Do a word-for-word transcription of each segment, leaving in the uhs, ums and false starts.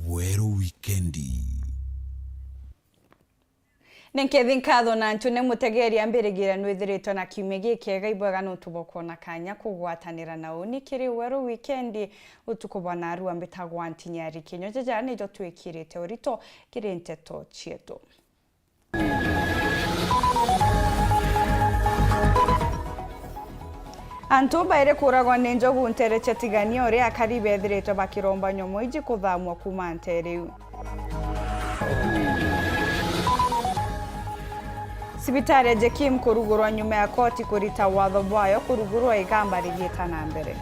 Weru Wikendi. Ni nkethi nkatho na ntune mutegeri ambirigira nwithiritwe na kiumia gikiega ibwega nuntu bwa kwona kanya kugwatanira na uni kiri Weru Wikendi utuku bwa narua. Mbitagwa Ntinyari Kinyo. Jaja nijo twikirite urito kiri nteto cietu. Antu bairi kuragwa ni njogu ntere cia Tigania, uria akari bethiritwe bakiromba nyomo iji kuthamwa kuuma ntere iu. Cibitari ya Jekim kurugurwa nyuma ya koti kurita watho bwayo kurugurwa igamba rigiita na mbere.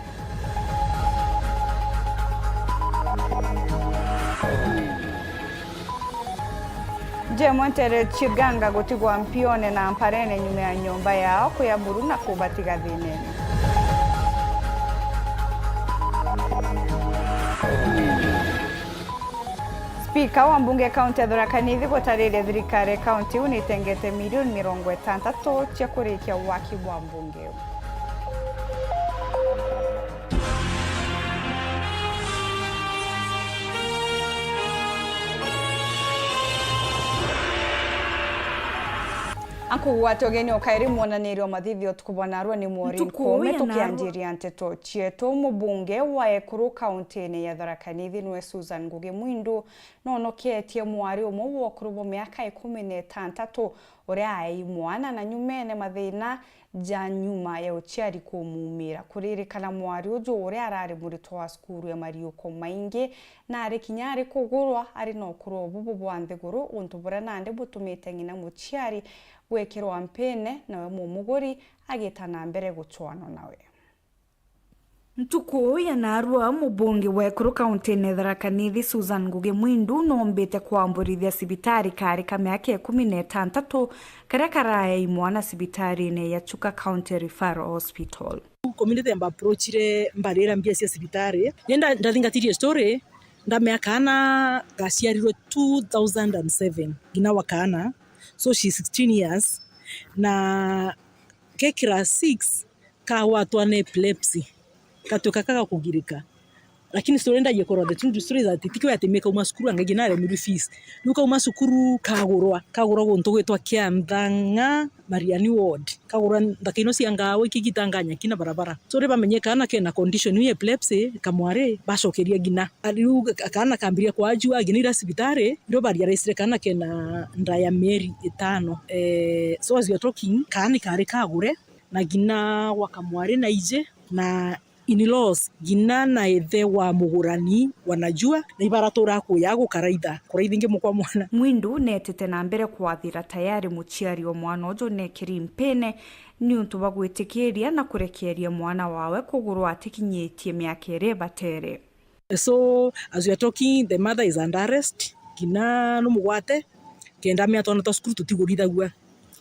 Jemwe ntere Chirganga gutigwa mpione na mparene nyuma ya nyomba yao kuya buru na kubatiga thinene. Spika wa mbunge kaunti ya Tharaka Nithi gutariria thirikari ya kaunti iu nitengete milioni mirongo itantatu cia kurikia waki bwa mbunge iu. Ankugwate ugeni o kairi mwonanirio wa mathithio tukubwa narua ni Maureen Ntuku Kome ya narua. Tukianjiria nteto cietu, mubunge wa ekuru kauntine ya Tharaka Nithi niwe Susan Ngugi Mwindu nonoketie mwari umwe wa ukuru bwa miaka ikumi na itantatu uria aei mwana na nyumene mathina ja nyuma ya uciari kumumira. Kuririkana mwari uju uria arari muritwa wa cukuru ya mariuko maingi na ari kinya ari kugurwa ari na ukuru o bubu bwa nthiguru, untu buria nandi butumite ng'ina muciari gwikirwa mpine, nawe mumuguri agita na mbere gucwanwa nawe. Ntuku ya narua, mubunge wa ekuru kauntine ya Tharaka Nithi Susan Ngugi Mwindu noombite kwamburithia cibitari kari ka miaka ikumi na itantatu karia karaei mwana cibitarine ya Chuka County Referral Hospital. Community yamba approachire mbarira mbia cia cibitari. Ni nda-, ndathingatirie story, ndamea kaana gaciarirwe two thousand and seven, ngina wa kaana. So she's sixteen years. Na ke class six, kagwatwa na epilepsy, gatuika kaga kugirika. Lakini story ndagia korwa the truth story is that tikio ati me kauma cukuru anga gina aremi fees. Riu kauma cukuru kagurwa, kagurwa guntu gwitwa Kianthang'a, Mariani Ward. Kagurwa nthaka ino cia Ngawa ikigitanga nyaki na barabara. So ri bamenye kaana kena condition iu ya epilepsy, kamwari, bacokeria gina. Riu kaana kambiria kwajua gina ira cibitari, iro barealize kaana kena nda ya mieri itano. Eh, so as we are talking, kaana kari kagure, na gina wa kamwari na ije, na in-laws, gina na ithe wa mugurani wanajua, na ibaratura kuya gukaraitha, kuraitha ingi mukwa mwana. Mwindu neetite na mbere kwathira tayari muciari o mwana uju nekiri mpine niuntu bwa gwitikiria na kurekeeria mwana wawe kugurwa atikinyitie miaka iria ibatere. So, as we are talking, the mother is under arrest, gina numugwate, kenda amea twana twa cukuru tutigurithagua.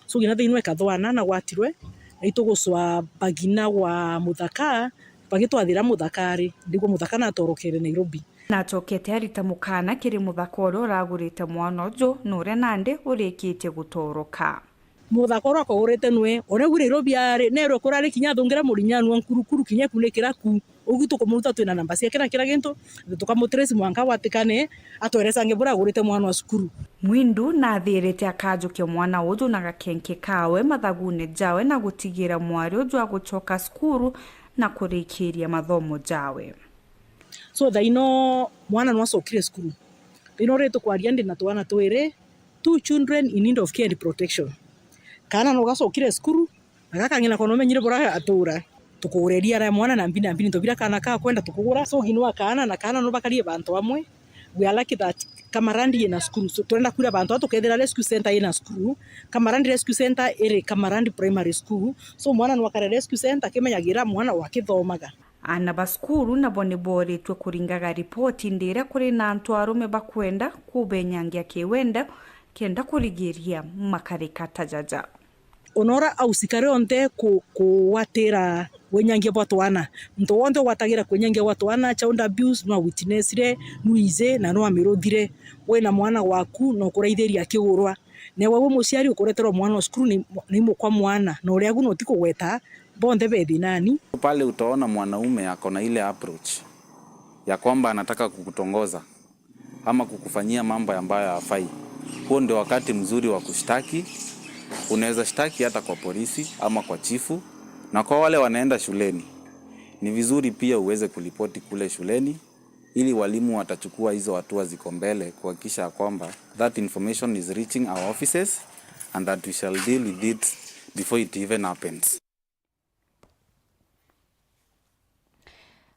So, gina thiini wa ikathwana nagwatirwe, na itugucwa bagina gwa muthaka, bagitwathira muthaka ari, ndigwa muthaka natorokere Nairobi. Nacokete arita mukana kiri muthaka uria uragurite mwana uju, na uria nandi urikitie gutoroka. Muthaka uria akogurite nwe, ona ugwire Nairobi ari, nerwe kurari kinya athungira murinyanu wa nkurukuru kinya ekunikira ku. Ugu tukumuruta twina namba ciake na kira gintu, tukamutrace mwanka gwatikane, atwerecange buria agurite mwana wa cukuru. Mwindu nathirite akajukia mwana uju na gakenke kawe mathagune jawe na gutigira mwari uju agucoka cukuru na kurikiria mathomo jawe. So thaino mwana nwacokire cukuru. Thaino ri tukwaria ndi na twana twiri, two children in need of care and protection. Kana no gacokire cukuru, na gaka ng'ina kono umenyire buria gatura. Tukugureria ara mwana na mbi na mbi, nto bira kana ka kwenda tukugura. So gino wa kana na kana no bakarie bantu amwe. We are lucky that Kamarandi ina cukuru. So turenda kwira bantu aba tukethira rescue center ina cukuru. Kamarandi Rescue Center iri Kamarandi Primary School. So mwana no akare rescue center akimenyagira mwana wakithomaga. Aana ba cukuru nabo ni boritwe kuringaga ripoti ndiria kuri na antu arume bakwenda kubenyangia kiwendo kenda kurigiria makarika ta jaja. Ona ura ausikare onthe ku-, kuwatira wenyangia bwa twana. Muntu wonthe ugwatagira kwenyangia gwa twana, child abuse, no awitnessire, no ije, na no amiruthire. Wina mwana waku, no kuraithiria akigurwa. Newe wi muciari ukureterwa mwana o cukuru ni, ni mukwa mwana, na uria agu no ti kugweta, bonthe be thinani. Pale utaona mwanaume ako na ile approach ya kwamba anataka kukutongoza, ama kukufanyia mambo ambayo hafai. Huo ndio wakati mzuri wa kushtaki. Unaweza shtaki hata kwa polisi ama kwa chifu, na kwa wale wanaenda shuleni, ni vizuri pia uweze kuripoti kule shuleni, ili walimu watachukua hizo hatua ziko mbele kuhakikisha kwamba that information is reaching our offices and that we shall deal with it before it even happens.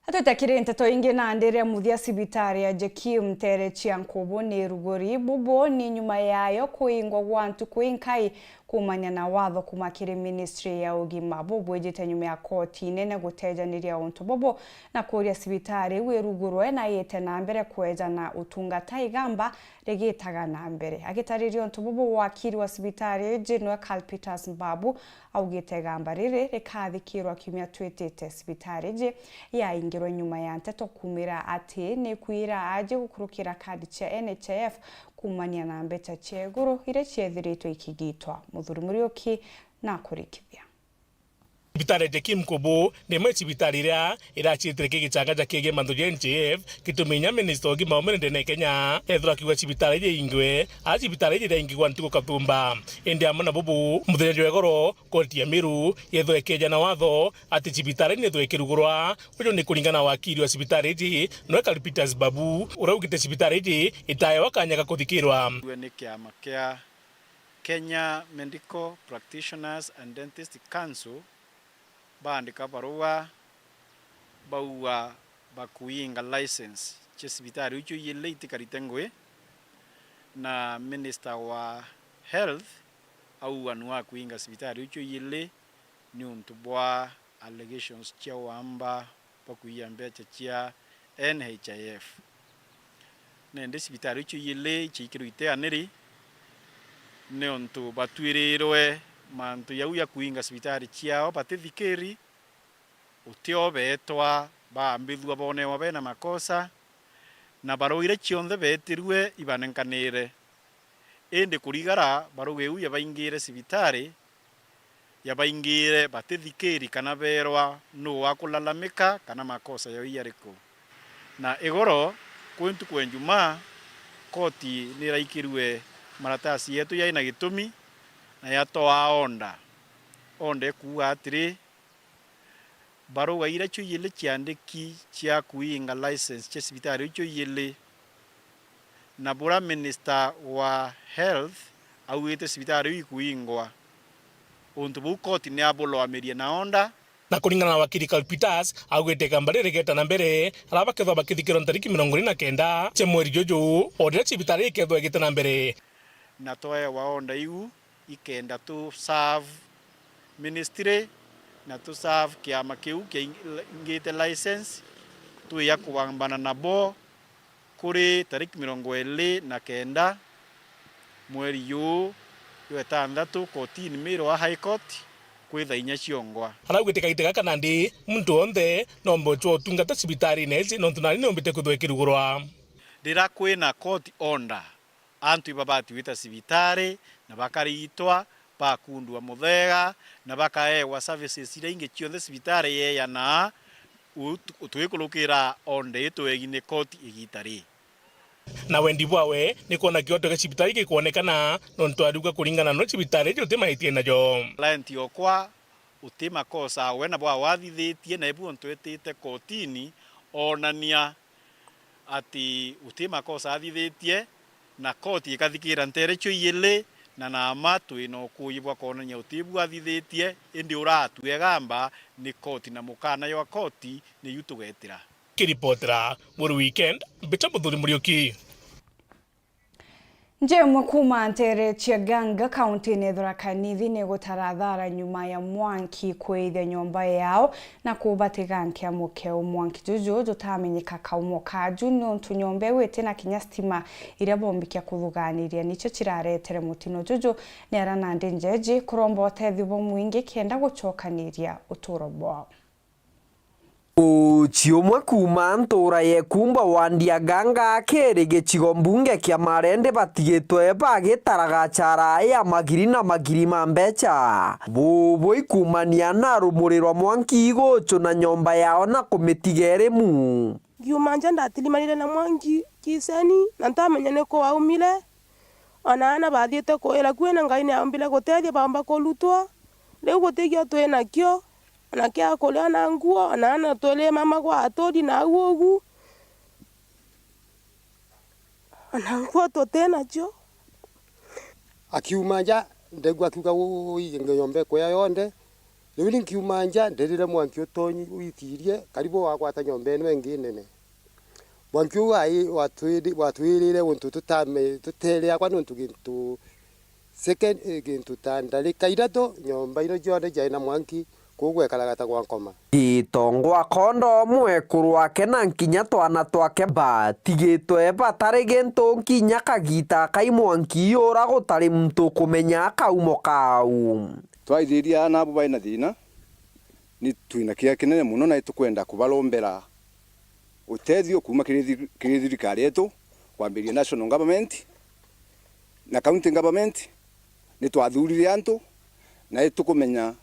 Atwite kiri nteto ingi, nandi ria muthia cibitari ya Jekim nteere cia Nkubu ni ruguri. Bubu ni nyuma yayo kuingwa gwa ntuku inkai kuumania na watho kuuma kiri ministry ya ugima. Bubwijite nyuma ya koti inene gutejaniria untu bubu na kuuria cibitari iu irugurwe na iite na mbere kweja na utungata igamba rigitaga na mbere. Agitariria untu bubu, wakiri wa cibitari iji niwe Carl Peters Mbabu augite igamba riri rikathikirwa kiumia twitite. Cibitari iji yaingirwe nyuma ya nteto kuumira ati ni kwira aji gukurukira kadi cia N H I F kuumania na mbeca cia iguru iria ciethiritwe ikigitwa. Muthuri Muriuki na kurikithia. Cibitari ya Jekim Nkubu ni imwe ya cibitari iria iracitire ki gichanga ja kigie mantu ja N H I F, gitumi inya minista wa ugima wa mwiri ndene ya Kenya ethirwa akiuga cibitari iji iingwe, a cibitari iji iraingigwa ntuku kathumba. Indi amwe na bubu, muthenya jwa igoro, koti ya Meru yethirwa ikeja na watho ati cibitari iji nithirwe ikirugurwa. Uju ni kuringana na wakiri wa cibitari iji, noe Carl Peters Mbabu, uria augite cibitari iji itaewa kanya ga kuthikirwa. Ni kiama kia Kenya Medical Practitioners and Dentist Council baandika barua bauga bakuinga license cia cibitari icio ijiri itikarite ngui, na minister wa health auga nu akuinga cibitari icio ijiri niuntu bwa allegations cia wamba bwa kwiya mbeca cia N H I F. Nandi cibitari icio ijiri iciikirwe iteaniri niuntu batwirirwe mantu jau ja kuinga cibitari ciao batithikiri, utio beetwa baambithua boonewa bena makosa, na barua iria cionthe beetirue ibanenkanire. Indi kurigara barua iu yabaingire cibitari, yabaingire batithikiri kana beerwa nuu wakulalamika kana makosa yao ijariku. Na igoro kwi ntuku ya Ijumaa, koti niraikirue maratasi yeetu jai na gitumi na yatwaa order. Order ikuuga atiri, barua iria cio ijiri ciandiki cia kuinga license cia cibitari icio ijiri, na buria minister wa health augite cibitari iu ikuingwa. Untu buu koti ni abulwamirie na order. Na kuringana na wakiri Carl Peters, augite igamba riri rigeta na mbere, aria bakethirwa bakithikirwa ntariki mirongo iri na kenda cia mweri juju, o riria cibitari ikethirwa igite na mbere. Na twaewa order iu, ikenda tu serve ministry na tu serve kiama kiu kiaingite license, twija kubambana nabo kuri tariki mirongo iri na kenda mweri juu jwa itantatu, kotini Miru wa High Court kwitha inya ciongwa. Araugite kaita gaka nandi muntu wonthe noombe uchwa utungata cibitarine iji nontu nani niumbite kwithirwa ikirugurwa. Riria kwina court order, antu ibabati gwita cibitari na bakariitwa, bakundua muthega, na bakaewa services iria ingi cionthe cibitari yeejanaa, u-, twikurukira order ii tweegi ni koti igiita rii. Na wendi bwawe ni kwona kioto gia cibitari gikwonekana, nontu ariuga kuringana na cibitari iji uti maitie najo. Client okwa uti makosa we nabo awathithitie, na ibu ntwitite kotini oonania ati uti makosa athithitie, na koti ikathikira nteere icio ijiri, na nama twina ukuuji bwa kwonania uti bu athithitie, indi uratue gamba ni koti, na mukana jwa koti niu tugetira. Kiripotera Muru Weekend, mbita Muthuri Muriuki. Nja imwe kuuma nteere cia Ganga, kauntiine ya Tharaka Nithi, ni gutara thara nyuma ya mwanki kwiithia nyomba yao na kubatiga nkia mukeu. Mwanki juju jutamenyeka kaumo kaaju niuntu nyomba iu iti na kinya stima iria boombikia kuthuganiria. Nicio ciraretere mutino juju, ni aria nandi njeeji kuromba utethio bwa mwingi kenda gucokaniria utuuro bwao. Uchi umwe kuuma ntuura ya Ikumba wandi ya Ganga kiri gicigo mbunge kia Marende batigitwe bagitaraga chara ya magiri na magiri ma mbecha. Bubu ikumania na rumuri rwa mwanki iguchuna nyomba yao na kumitiga irimu. Ngiuma nja ndatirimanire na mwanki kiseni, na ntamenya niku waumire. Ona aana bathiite kuira kwina Ngai ni aombire gutethia baomba kurutwa. Riu gutigio twi nakio, ona kia kuria na nguo, ona aana twiri mama gwa aturi na au ugu. Ona nguo tuti nacio. Akiuma nja, ndaigua akiuga, "Ui, nyomba ikuya yonthe." Riu ni nkiuma nja, ndirire mwanki utonyi uithirie, karibu wagwata nyomba ino ingi nene. Mwanki uu ai watwiri-, watwirire untu tutame-, tuteere akwa niuntu gintu second, eh, gintu ta ndarika ithatu, nyomba ino cionthe ciari na mwanki, kuu gwekaraga ta gwa nkoma. Gitongwa kondo mwekuru wake na nkinya twana twake batigitwe batari gintu nkinya kagita kai mwanki ura gutari muntu kumenya kaumo kau. Twaithiria aana abo bai na thina, ni twina kiea kinene mono, na itukwenda kubarombera utethio kuuma kiri thi-, kiri thirikari yetu, kwambiria national government na county government. Ni twathurire antu, na itukumenya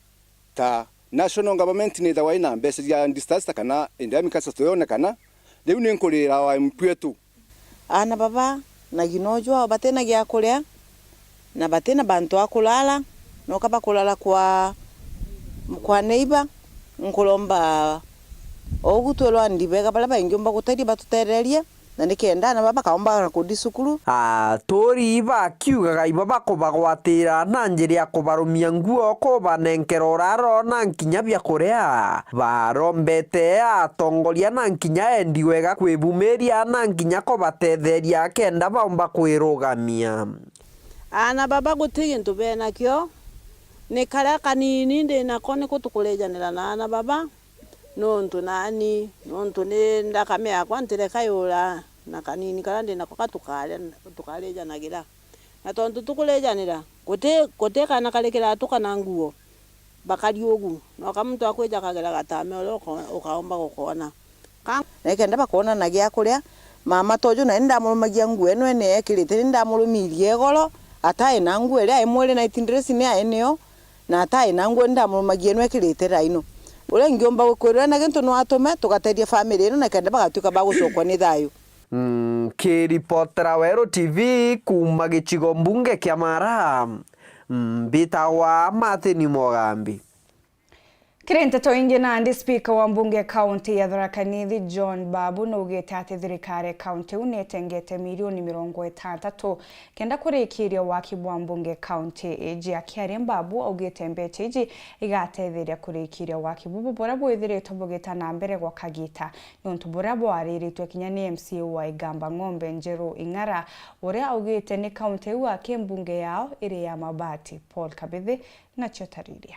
ta national government ni ithagwa ina mbeca cia disaster kana endemic disaster tuyonekana. Riu ni nkurira wa M P wetu. Aana baba na ngina uju ao batina gia kuria, na batina bantu a kurara, noka bakurara kwa, kwa neighbor. Nkuromba o ugu twirwa ndibega baria bangiumba gutethia batutetherie, na nikenda aana baba bakaomba na kuthi cukuru. Aturi bakiugaga iba bakubagwatira na njira ya kubarumia nguo, kubanenkera uraro na nkinya bia kuria. Barombete atongoria na nkinya endi wega kwibumiria na nkinya kubatetheria kenda baumba kwirugamia. Aana baba guti gintu benakio, ni karia kanini ndinako niko tukurijanira na aana baba, nontu nani, nontu ni nthakame yakwa ntireka yura, na kanini karia ndinako ka tukaria, tukarijanagira. Na tontu tukurijanira, guti, guti kana kari kiratuka na nguo, bakari ugu, noka muntu akwija akagira gatame uria uko-, ukaomba gukoona. Ka-, na ikenda bakoona na gia kuria, mama toju nani ndamurumagia nguo ino ene ekirite, ni ndamurumirie igoro, atai na nguo iria ai mwiri night dress ni ai nio, na atai na nguo ni ndamurumagia ino ekirite thaa ino. Uria ngiumba gukwirwa ena gintu no atume tugatethia family ino na kenda bagatuika ba gucokwa ni thayu. Nkiripotera Weru T V kuuma gicigo mbunge kia Mara, mbitagwa Martin Mogambi. Kiri nteto ingi nandi, spika wa mbunge ya kaunti ya Tharaka Nithi John Babu naugite ati thirikari ya kaunti iu niitengete milioni mirongo itantatu kenda kurikiria waki bwa mbunge ya kaunti iji. Akiaria, Babu augite mbeca iji igatetheria kurikiria waki bubu buria bwithiritwe bugita na mbere gwa kagita, niuntu buria bwariritwe kinya ni M C A wa Igamba Ng'ombe Njeru Ing'ara, uria augite ni kaunti iu aki mbunge yao iri ya mabati. Paul Kabithi nacio tariria.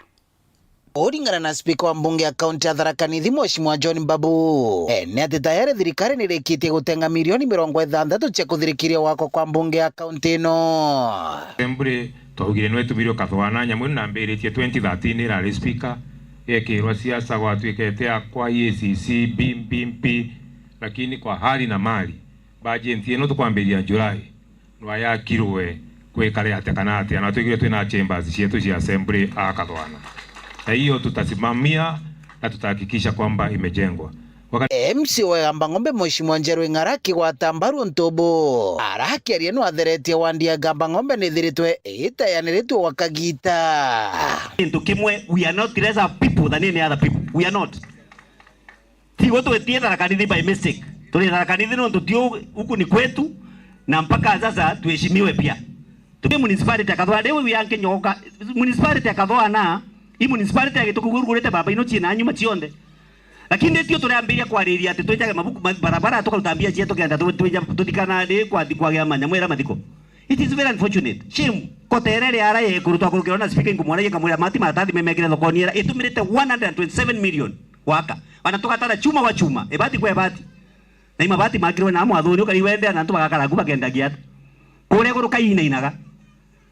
Kuringana na spika wa mbunge ya kaunti ya Tharaka Nithi, Mheshimiwa John Babu, e, ni ati tayari thirikari nirikitie gutenga milioni mirongo ithanthatu cia kuthirikiria gwakwa kwa mbunge ya kaunti ino. Assembly, twaugire nwe tumirwe kathwana nyamu ino nambiritie twenty thirteen irari spika, yekirwa siasa gwatuikete akwa E A C C, B M P, M P, lakini kwa hali na mali, bajenti ino tukwambiria July, nwayakirwe kwikare atia kana atia, na twigire twina chambers cietu cia assembly a kathwana. Na hiyo tutasimamia na tutahakikisha kwamba imejengwa. Wakati M C A wa Igamba Ng'ombe, Mheshimiwa Njeru Ing'ara, akigwata mbaru untu bu, arakiaria nwatheretie wandi ya Igamba Ng'ombe nithiritwe itayaniritwe gwa kagita. Kintu kimwe, we are not lesser people than any other people. We are not. Tigwe twitie Tharaka Nithi by mistake. Turi Tharaka Nithi nontu ti u-, huku ni kwetu, na mpaka sasa tuheshimiwe pia. Tuki municipality ya Kathwana, riu ya Nkinyoka, municipality ya Kathwana, i municipality ya Gituku, urugurite baba ino ciina nyuma cionthe. Lakini ritio turiambiria kwariria ati twijage mabuku, ma-, barabara, tukaruta mbia cietu kenda tu-, twija tuthikana ri kwa thi-, kwagia manyamu era mathiko. It is very unfortunate. Shame. Kotere ri ara ye kurutwa kurukirwa na speaker, nkumwona ye kamwira mati maratathi memekire thokoni era itumirite one hundred and twenty-seven million gwaka. Ona tugatara chuma gwa chuma, ibati kwa ibati. Na imabati makirwe na mwathoni ukari wende na antu bagakara ku bakendagia atu. Kuria iguru kainainaga.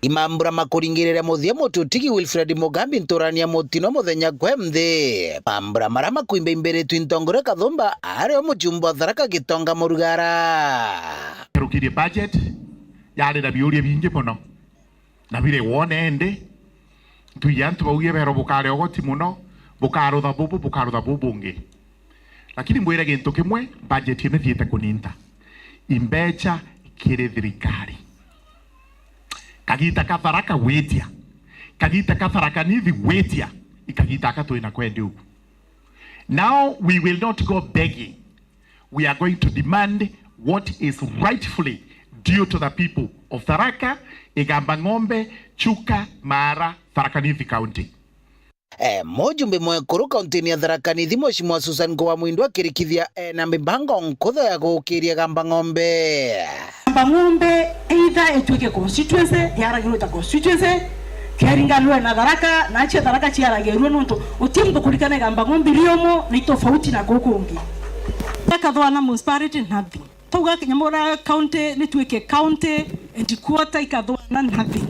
Imambura makuringiriria muthia muti utigi Wilfred Mugambi nturania mutino muthenya kwe mthi. Mambura mara makuimbaimbiritwe intongoria Kathumba ario mujumbe wa Tharaka Gitonga Murugara. Turukirie budget, yari na biuria bingi mono. Na biri wone indi, ntwiji antu baugie bero bukare ogoti mono, bukarutha bubu, bukarutha bubu bungi. Lakini mbwire gintu kimwe, budget ino ithiite kuninta imbecha kiri thirikari. Kagita ka Tharaka gwitia, kagita ka Tharaka Nithi gwitia, ikagita aka twina kwendi ugu. Now we will not go begging. We are going to demand what is rightfully due to the people of Tharaka, Igamba Ng'ombe, Chuka, Maara, Tharaka Nithi County. Eh, mujumbe mwekuru kauntini ya Tharaka Nithi, Mheshimiwa Susan Nkuwa Mwindu akirikithia, eh, na mibango nkuthu ya gukiria Igamba Ng'ombe. Igamba Ng'ombe either ituike constituency, yaragirwe ta constituency, keringanwe na Tharaka, na cia Tharaka ciaragirwe nontu uti muntu kurikana Igamba Ng'ombe iriomo ni tofauti na guku ungi. Ikathwana municipality, nothing. Tauga Nyamura county nituike county and quarter ikathwana, nothing.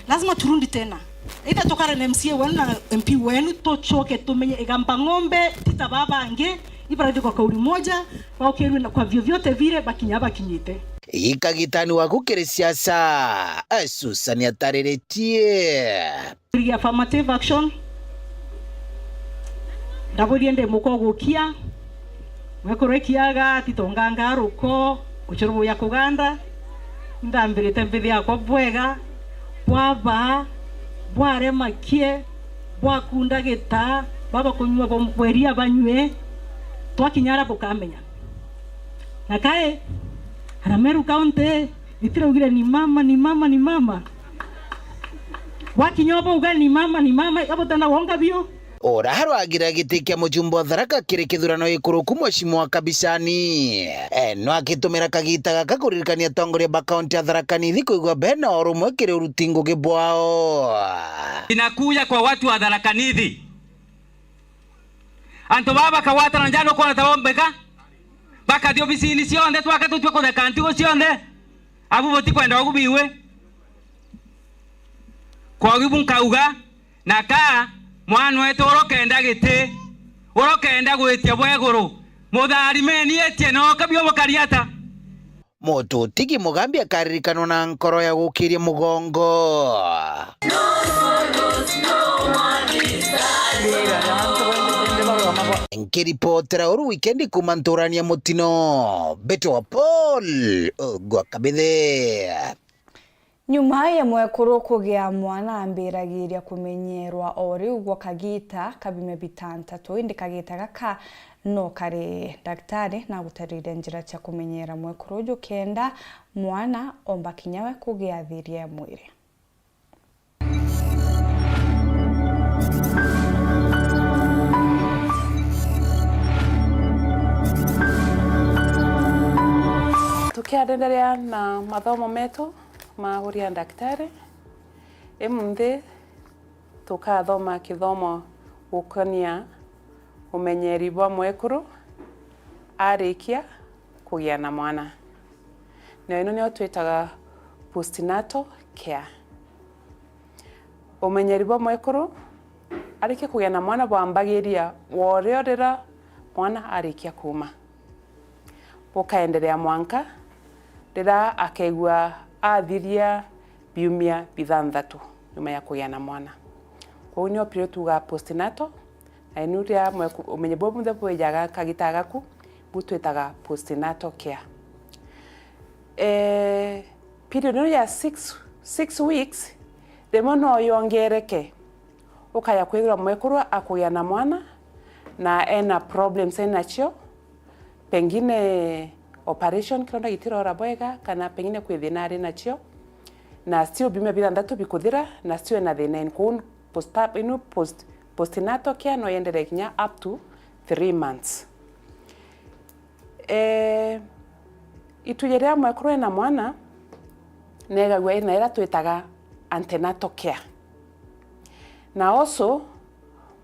Lazima turundi tena. Either tukare na M C A wenu na M P wenu, tucoke tumenye Igamba Ng'ombe ti ta baa bangi, ibarathi kwa kauli moja, baukirwe na kwa vyovyote vile bakinya bakinyite. Ikagitani waku kiri siasa, eh, Susan atariritie. Kuri affirmative action. Ndaburie ndi muko gukia. Mwekuru ikiaga, titonganga ruko, ucurubu ya kuganda. Ndambirite mbithi yakwa bwega, bwabaa, bwarema kie, bwakunda gitaa, baba kunyua bo-, bweria banyue, twakinya ara bukamenya. Na kae, ara Meru County, itiraugire ni mama, ni mama, ni mama. Gwakinya o bauga ni mama, ni mama, iga butenda gwonka biu. Ura rwagira giti kia mujumbe wa Tharaka kiri kithurano gikuruku, Mheshimiwa Kabishani, eh, no akitumira kagita gaka kuririkania atongoria ba kaunti ya Tharaka Nithi kwigua bena urumwe kiri uruti ngugi bwao. Inakuja kwa watu wa Tharaka Nithi. Antu baa bakagwatana njaa nukwona ta bombika? Bakathi obisini cionthe, twaka tutue kutheka ntugu cionthe. Abu butikwenda ugu biwe. Kwogu bu nkauga, na ka mwana wetu urokenda giti, urokenda gwitia bwa iguru, mutharimeni etie noka bio bukari ata? Mututigi Mugambi akaririkanwa na nkoro ya gukiria mugongo. Nkiripotera uru wikendi kuuma nturani ya Mutino, Beto wa Paul Ogwa Kabithe. Nyuma ya mwekuru kugia mwana, ambiragiria kumenyerwa o riu gwa kagita ka biumia bitantatu, indi kagita gaka no kari ndagitari na agutariria njira cia kumenyera mwekuru uju kenda mwana omba kinya we kugia thiria ya mwiri. Tukienderea na mathomo metu ma uria ndagitari, imunthi tukathoma kithomo gukonia umenyeri bwa mwekuru arikia kugia na mwana. Na ino nio twitaga postnatal care. Umenyeri bwa mwekuru arikia kugia na mwana bwambagiria worio rira mwana arikia kuuma, bukaenderea mwanka rira akeigua athiria biumia bithanthatu nyuma ya kugia na mwana. Kwou nio period tuugaa postnatal, na inu ria mweku-, umenye buu bunthe bwijaga kagita gaku, bu twitaga postnatal care. Eh, period ino ya six, six weeks, rimwe no yongereke, ukaya kwithirwa mwekuru akugia na mwana na ena problems enacio, pengine operation, kironda gitirora bwega, kana pengine kwi thina ari nacio, na still biumia bithanthatu bikuthira na still ena thina in, kuu post-, inu post-, postnatal care no yenderee kinya up to three months. Eh, ituje ria mwekuru ena mwana negagua ina ira twitaga antenatal care. Na also,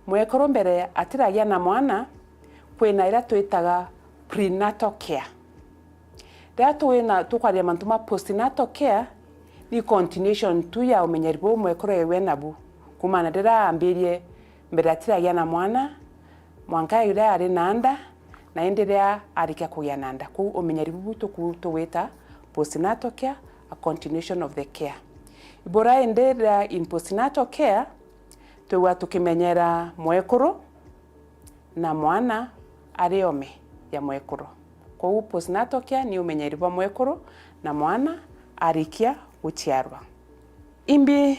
mwekuru mbere atiragia na mwana, kwina ira twitaga prenatal care. Riria twina, tukwaria mantu ma postnatal care, ni continuation tu ya umenyeri buu mwekuru ewe nabu. Kumana riria ambirie mbere atiragia na mwana, mwanka riria ari na nda, na indi riria arikia kugia na nda. Kuu umenyeri bubu tuku-, tugwita postnatal care, a continuation of the care. Ibura indi riria in postnatal care, twigua tukimenyera mwekuru na mwana ari ome ya mwekuru. Kwou postnatal care ni umenyeri bwa mwekuru na mwana arikia guciarwa. Imbi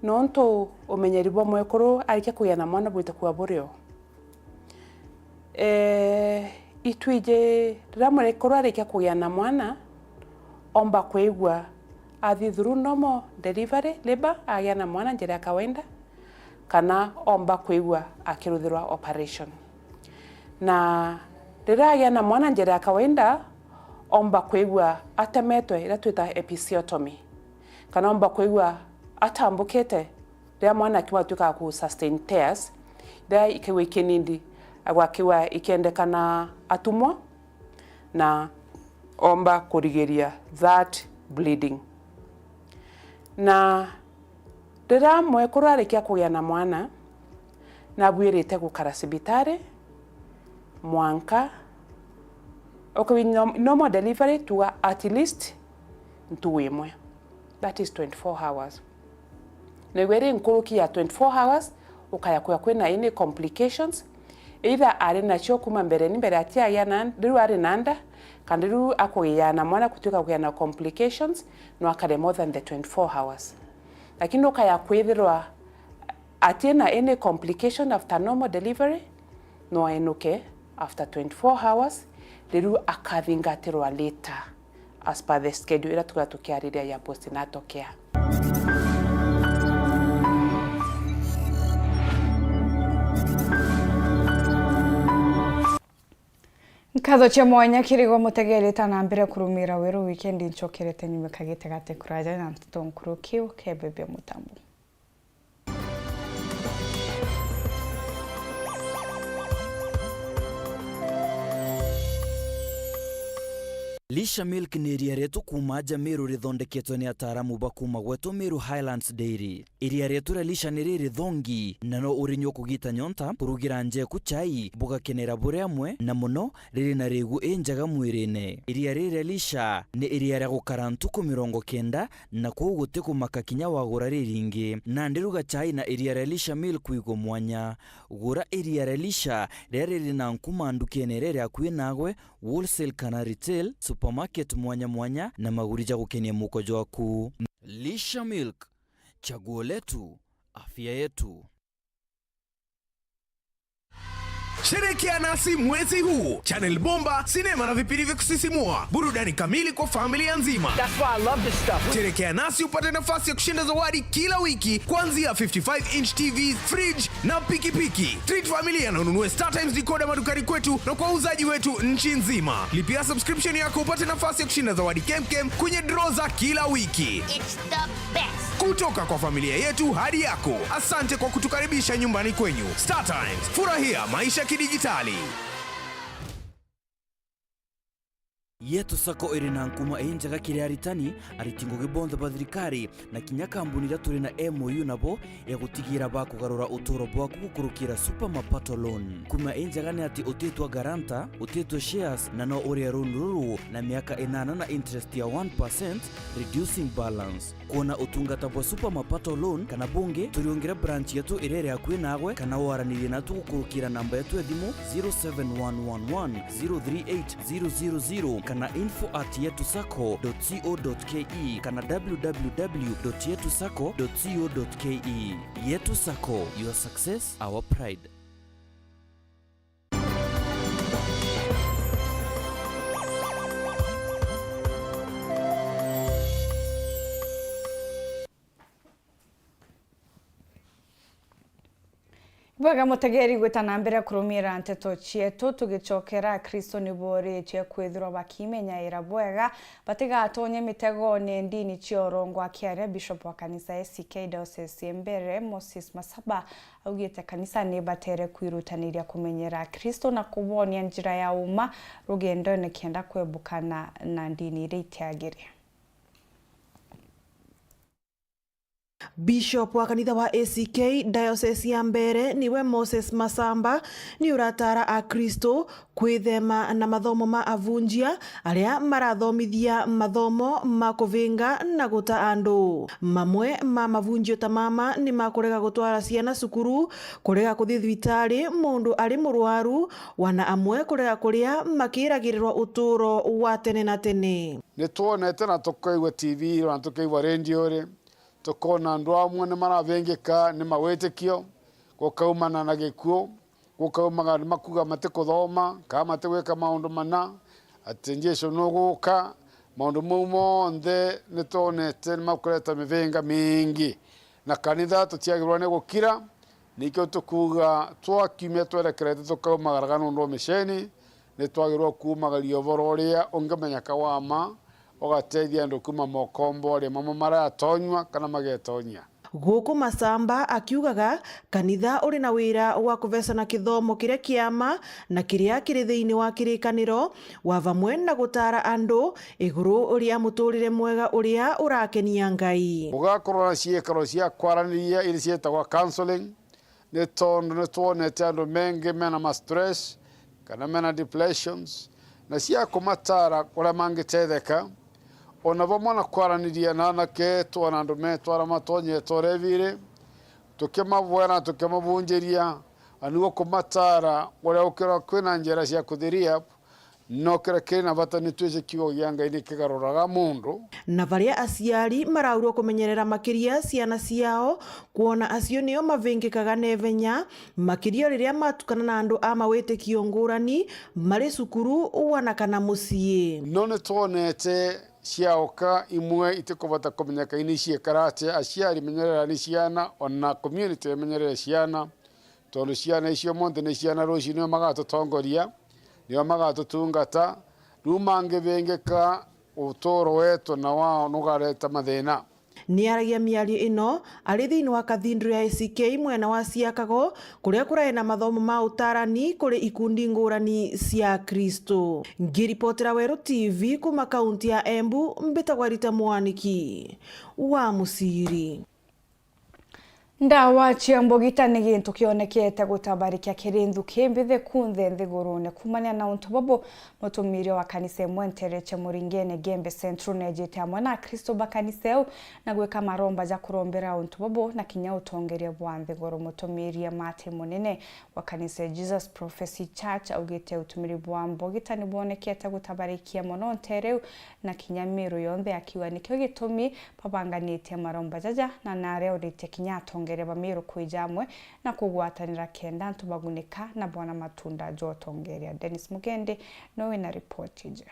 nontu umenyeri bwa mwekuru arikia kugia na mwana bwite kuwa buri o. Ee, itwiji riria mwekuru arikia kugia na mwana, omba kwigua athi through normal delivery, labour, agia na mwana njira ya kawaida, kana omba kwigua akiruthirwa operation. Na riria agia na mwana njira ya kawaida, omba kwigua atemetwe, iria twita episiotomy, kana omba kwigua atambukite riria mwana akiwa atuika ku sustain tears, riria ikaigua ikinindi, agwa akiwa ikiendekana atumwa, na omba kurigiria that bleeding. Na riria mwekuru arikia kugia na mwana, nabuirite gukara cibitari mwanka, okay, norm-, normal delivery tuga at least ntugu imwe, that is twenty-four hours. Na igwe iri nkuruki ya twenty-four hours, ukaya kwia kwina any complications, either ari nacio kuma mbere, ni mbere atiagia na, riu ari na nda, kana riu akugia na mwana gutuika kugia na complications, no akare more than the twenty-four hours. Lakini ukaya kwithirwa atina any complication after normal delivery, no ainuke after twenty-four hours, riu akathingatirwa later as per the schedule iria tukoragwa tukiariria ya postnatal care. Nkatho cia mwanya kiri gwe mutegeri ta na mbere kurumira weru weekend nchokerete nyuma kagite gate kuraja na ntutu nkuru kiu kebebia mutambo. Lisha Milk ni iria rietu kuuma aja Meru rithondeketwe ni ataaramu ba kuuma gwetu Meru Highlands Dairy. Iria rietu ria Lisha ni riri thongi, na no urinyua kugita nyonta, kurugira njeku chai, bugakenera buri amwe, na mono riri na rigu injega mwirine. Iria riri ria Lisha ni iria ria gukara ntuku mirongo kenda, na kwou guti kumaka kinya wagura riringi. Nandi ruga chai na iria ria Lisha Milk wigwe mwanya. Gura iria ria Lisha riria riri na nkuma ndukene iria iri akui nagwe, wholesale kana retail, supermarket mwanya mwanya, na maguri ja gukenia muko jwaku. Lisha Milk, chaguo letu, afya yetu. Sherekea nasi mwezi huu. Channel bomba, sinema na vipindi vya kusisimua. Burudani kamili kwa familia nzima. That's why I love this stuff. Sherekea nasi upate nafasi ya kushinda zawadi kila wiki, kuanzia fifty-five inch T V, fridge na pikipiki. Treat familia na ununue StarTimes decoder madukani kwetu na kwa wauzaji wetu nchi nzima. Lipia subscription yako upate nafasi ya kushinda zawadi kemkem kwenye draw za kila wiki. It's the best. Kutoka kwa familia yetu hadi yako, asante kwa kutukaribisha nyumbani kwenyu. StarTimes, furahia maisha kidijitali. Yetu Sacco iri na nkuma injega kiri aritani, ariti ngugi bonthe ba thirikari, na kinya kambuni iria turi na M O U nabo ya gutigira bakugarura uturo bwaku gukurukira Super Mapato Loan. Nkuma injega ni ati utitwa guarantor, utitwa shares, na no urie loan ruru na miaka inana na interest ya one percent, reducing balance. Kwona utungata bwa Super Mapato Loan kana bungi, turiungire branch yetu iria iri akui nagwe, kana waranirie natu gukurukira namba yetu ya thimu zero seven one one one zero three eight zero zero zero kana info at yetu sacco dot co dot ke kana w w w dot yetu sacco dot co dot ke. Yetu Sacco, your success, our pride. Bwega mutegeri gwita na mbere kurumira nteto cietu, tugicokera, Akristo ni boritie kwithirwa bakimenyaira bwega, batigatonye mitegone ndini cia urongo. Akiaria, Bishop wa kanisa A C K Diocese ya Mbeere, Moses Masaba, augite kanisa ni ibatere kwirutaniria kumenyera Akristo na kubonia njira ya uma rugendone kenda kwebukana na ndini iria itiagiri. Bishop wa kanitha wa A C K diocese ya Mbeere niwe Moses Masamba ni urataara Akristo kwithema na mathomo ma avunjia aria marathomithia mathomo ma kuvinga na guta andu. Mamwe ma mavunjio ta mama ni ma kurega gutwara ciana cukuru, kurega kuthi thibitari mundu ari murwaru, wana amwe kurega kuria makiragirirwa uturo wa tene na tene. Ni twonete na tukaigua T V na tukaigua rendiori, tukoona andu amwe ni maravingika ni mawitikio, gukaumana na gikuu, gukaumaga ni makuga matikuthoma, kana matigwika maundu mana, ati Jesu nuguka. Maundu mau monthe ni twonete ni makureta mivinga mingi, na kanitha tutiagirwa ni gukira. Nikio tukuuga, twakiumia twerekerete tukaumagaraga nundu wa miceni, ni twagirwa kuumagaria uvoro uria ungimenyeka wa ma, ugatethia andu kuuma mokomboria mamwe maratonywa kana magetonyia. Guku Masamba akiugaga, kanitha uri na wira wa kuvecana kithomo kiria kiama na kiria kiri thiini wa kirikaniro, wa vamwe na gutaara andu iguru ria muturire mwega uria urakenia Ngai. Gugakorwo na ciikaro cia kwaraniria iria cietagwa counseling, ni tondu ni twonete andu mengi mena ma stress kana mena depressions, na cia kumataara uria mangitetheka, ona vamwe na kwaraniria na anake etu na andu metu aria matonyete ureviri, tukimavoera na tukimavunjiria, na niguo kumataara uria ukirwa kwina njira cia kuthi rehab, no kiria kiri na bata ni twice kiugo gia Ngai ni kigaruraga mundu. Na baria aciari maraurwa kumenyerera makiria ciana ciao, kwona acio nio mavingikaga na ivenya, makiria riria matukana na andu a mawitikio ngurani, mari cukuru, wana kana mucii. No ni twonete ciaoka imwe itikubota kumenyeka ini ciekara atia. Aciari, menyererani ciana, ona community imenyerere ciana, tondu ciana icio monthe ni ciana ruciu, nio magatutongoria, nio magatutungata. Riu mangivingika, uturo wetu na wao nugareta mathina. Niaragia miario ino ari thiini wa kathindro ya A C K mwena wa Ciakago, kuria kurai na mathomo ma utaarani kuri ikundi ngurani cia Akristo. Ngiripotera Weru T V kuuma kaunti ya Embu, mbitagwa Rita Mwaniki wa Muciri. Ndawa cia mbugita ni gintu kionekete gutabarikia kiri nthuki mbithi kunthe nthigurune. Kuumania na untu bubu, mutumiria wa kanisa imwe nteere cia Muringene Gembe Central neejite amwe na Akristo ba kanisa iu na gwika maromba ja kurombera untu bubu na kinya utongeria bwa nthiguru. Mutumiria Martin Munene wa kanisa ya Jesus Prophecy Church augite utumiri bwa mbugita ni bwonekete gutabarikia mono nteere iu na kinya Miru yonthe, akiuga nikio gitumi babanganitie maromba jaja na naria uritie kinya atongeria ba Miru kwija amwe na kugwatanira kenda antu bagunika na bona matunda ja utongeria. Dennis Mugendi nowe wina ripoti iji.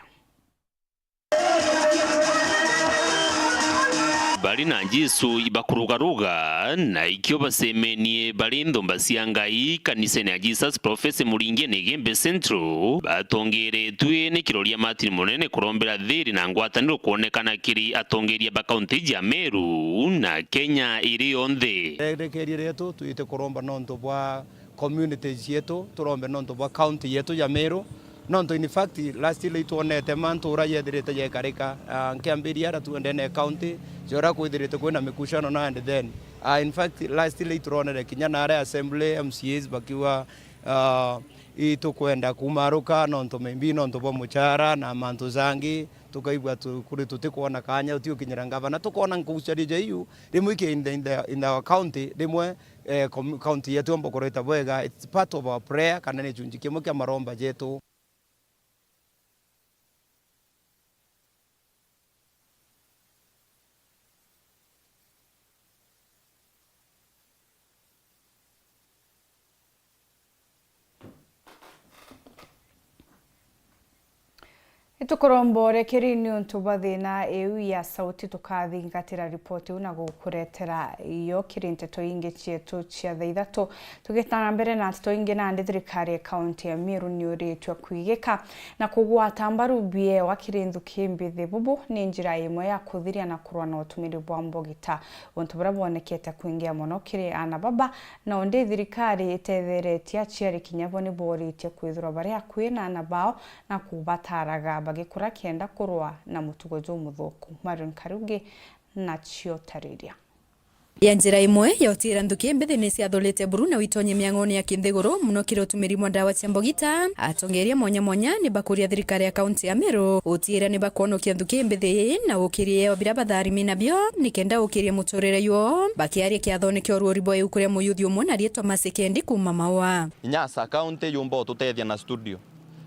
Bari na Jesu ibakurugaruga, na ikio bacemenie bari nthumba cia Ngai kanisene ya Jesus Prophecy Muringene Igembe Central, batongeretue ni kiroria Martin Munene kurombera thiri na ngwataniro kwonekana kiri atongeria ba kaunti ya Meru na Kenya iri yonthe. Irekeeria rietu twite kuromba nontu bwa communities cietu, turombe nontu bwa county yetu ya Meru. Nontu in fact, last ile itwonete ma ntura yethirite yekarika, ah, nkiambiria ara tu ndene county, jora kwithirite kwina mikushano na and then, ah, in fact, last ile ituronere kinya na aria assembly, M C As bakiuga, ah, itukwenda kumaruka nontu maybe nontu bwa muchara na mantu jangi, tukaigua tu-, kuri tutikwona kanya utiokinyira ngavana, tukona nkugucaria ja iu, rimwe iki in the, in the, in our county, rimwe, eh, com-, county yetu yomba kureta bwega, it's part of our prayer, kana ni gicunji kimwe kia maromba jetu. Itukuromba urekeri ni untu bwa thina iu ya sauti, tukathingatira ripoti iu na gukuretera iyo kiri nteto ingi cietu cia thaa ithatu. Tugitana mbere na nteto ingi, nandi thirikari ya kaunti ya Meru ni uritwe kwigika na kugwata mbaru biewa kiri nthuki mbithi. Bubu ni njira imwe ya kuthiria na kurua na utumiri bwa mbugita, untu buria bwonekete kwingia mono kiri ana baba. Nao ndi thirikari itetheretie aciari kinya bo ni boritie kwithirwa bari akui na ana bao na kubataraga bagikura kenda kurua na mutugo jumuthuku. Marion Karugi nacio tariria. Ya njira imwe ya utiira nthuki mbithi ni ciathurite buru na witonye miang'one ya kinthiguru, muno kiri utumiri mwa ndawa cia mbogita. Atongeria mwanya mwanya ni bakuria thirikari ya kaunti ya Meru utiira ni bakwonokia nthuki mbithi ii na ukiria wa bira batharimi nabio, ni kenda ukiria muturire yuo. Bakiaria kiathone kia uruuri bwa iuku ria muyuthi umwe na riitwa Mercy Kendi kuuma Maua. Inya as a county yumba ututethia na studio,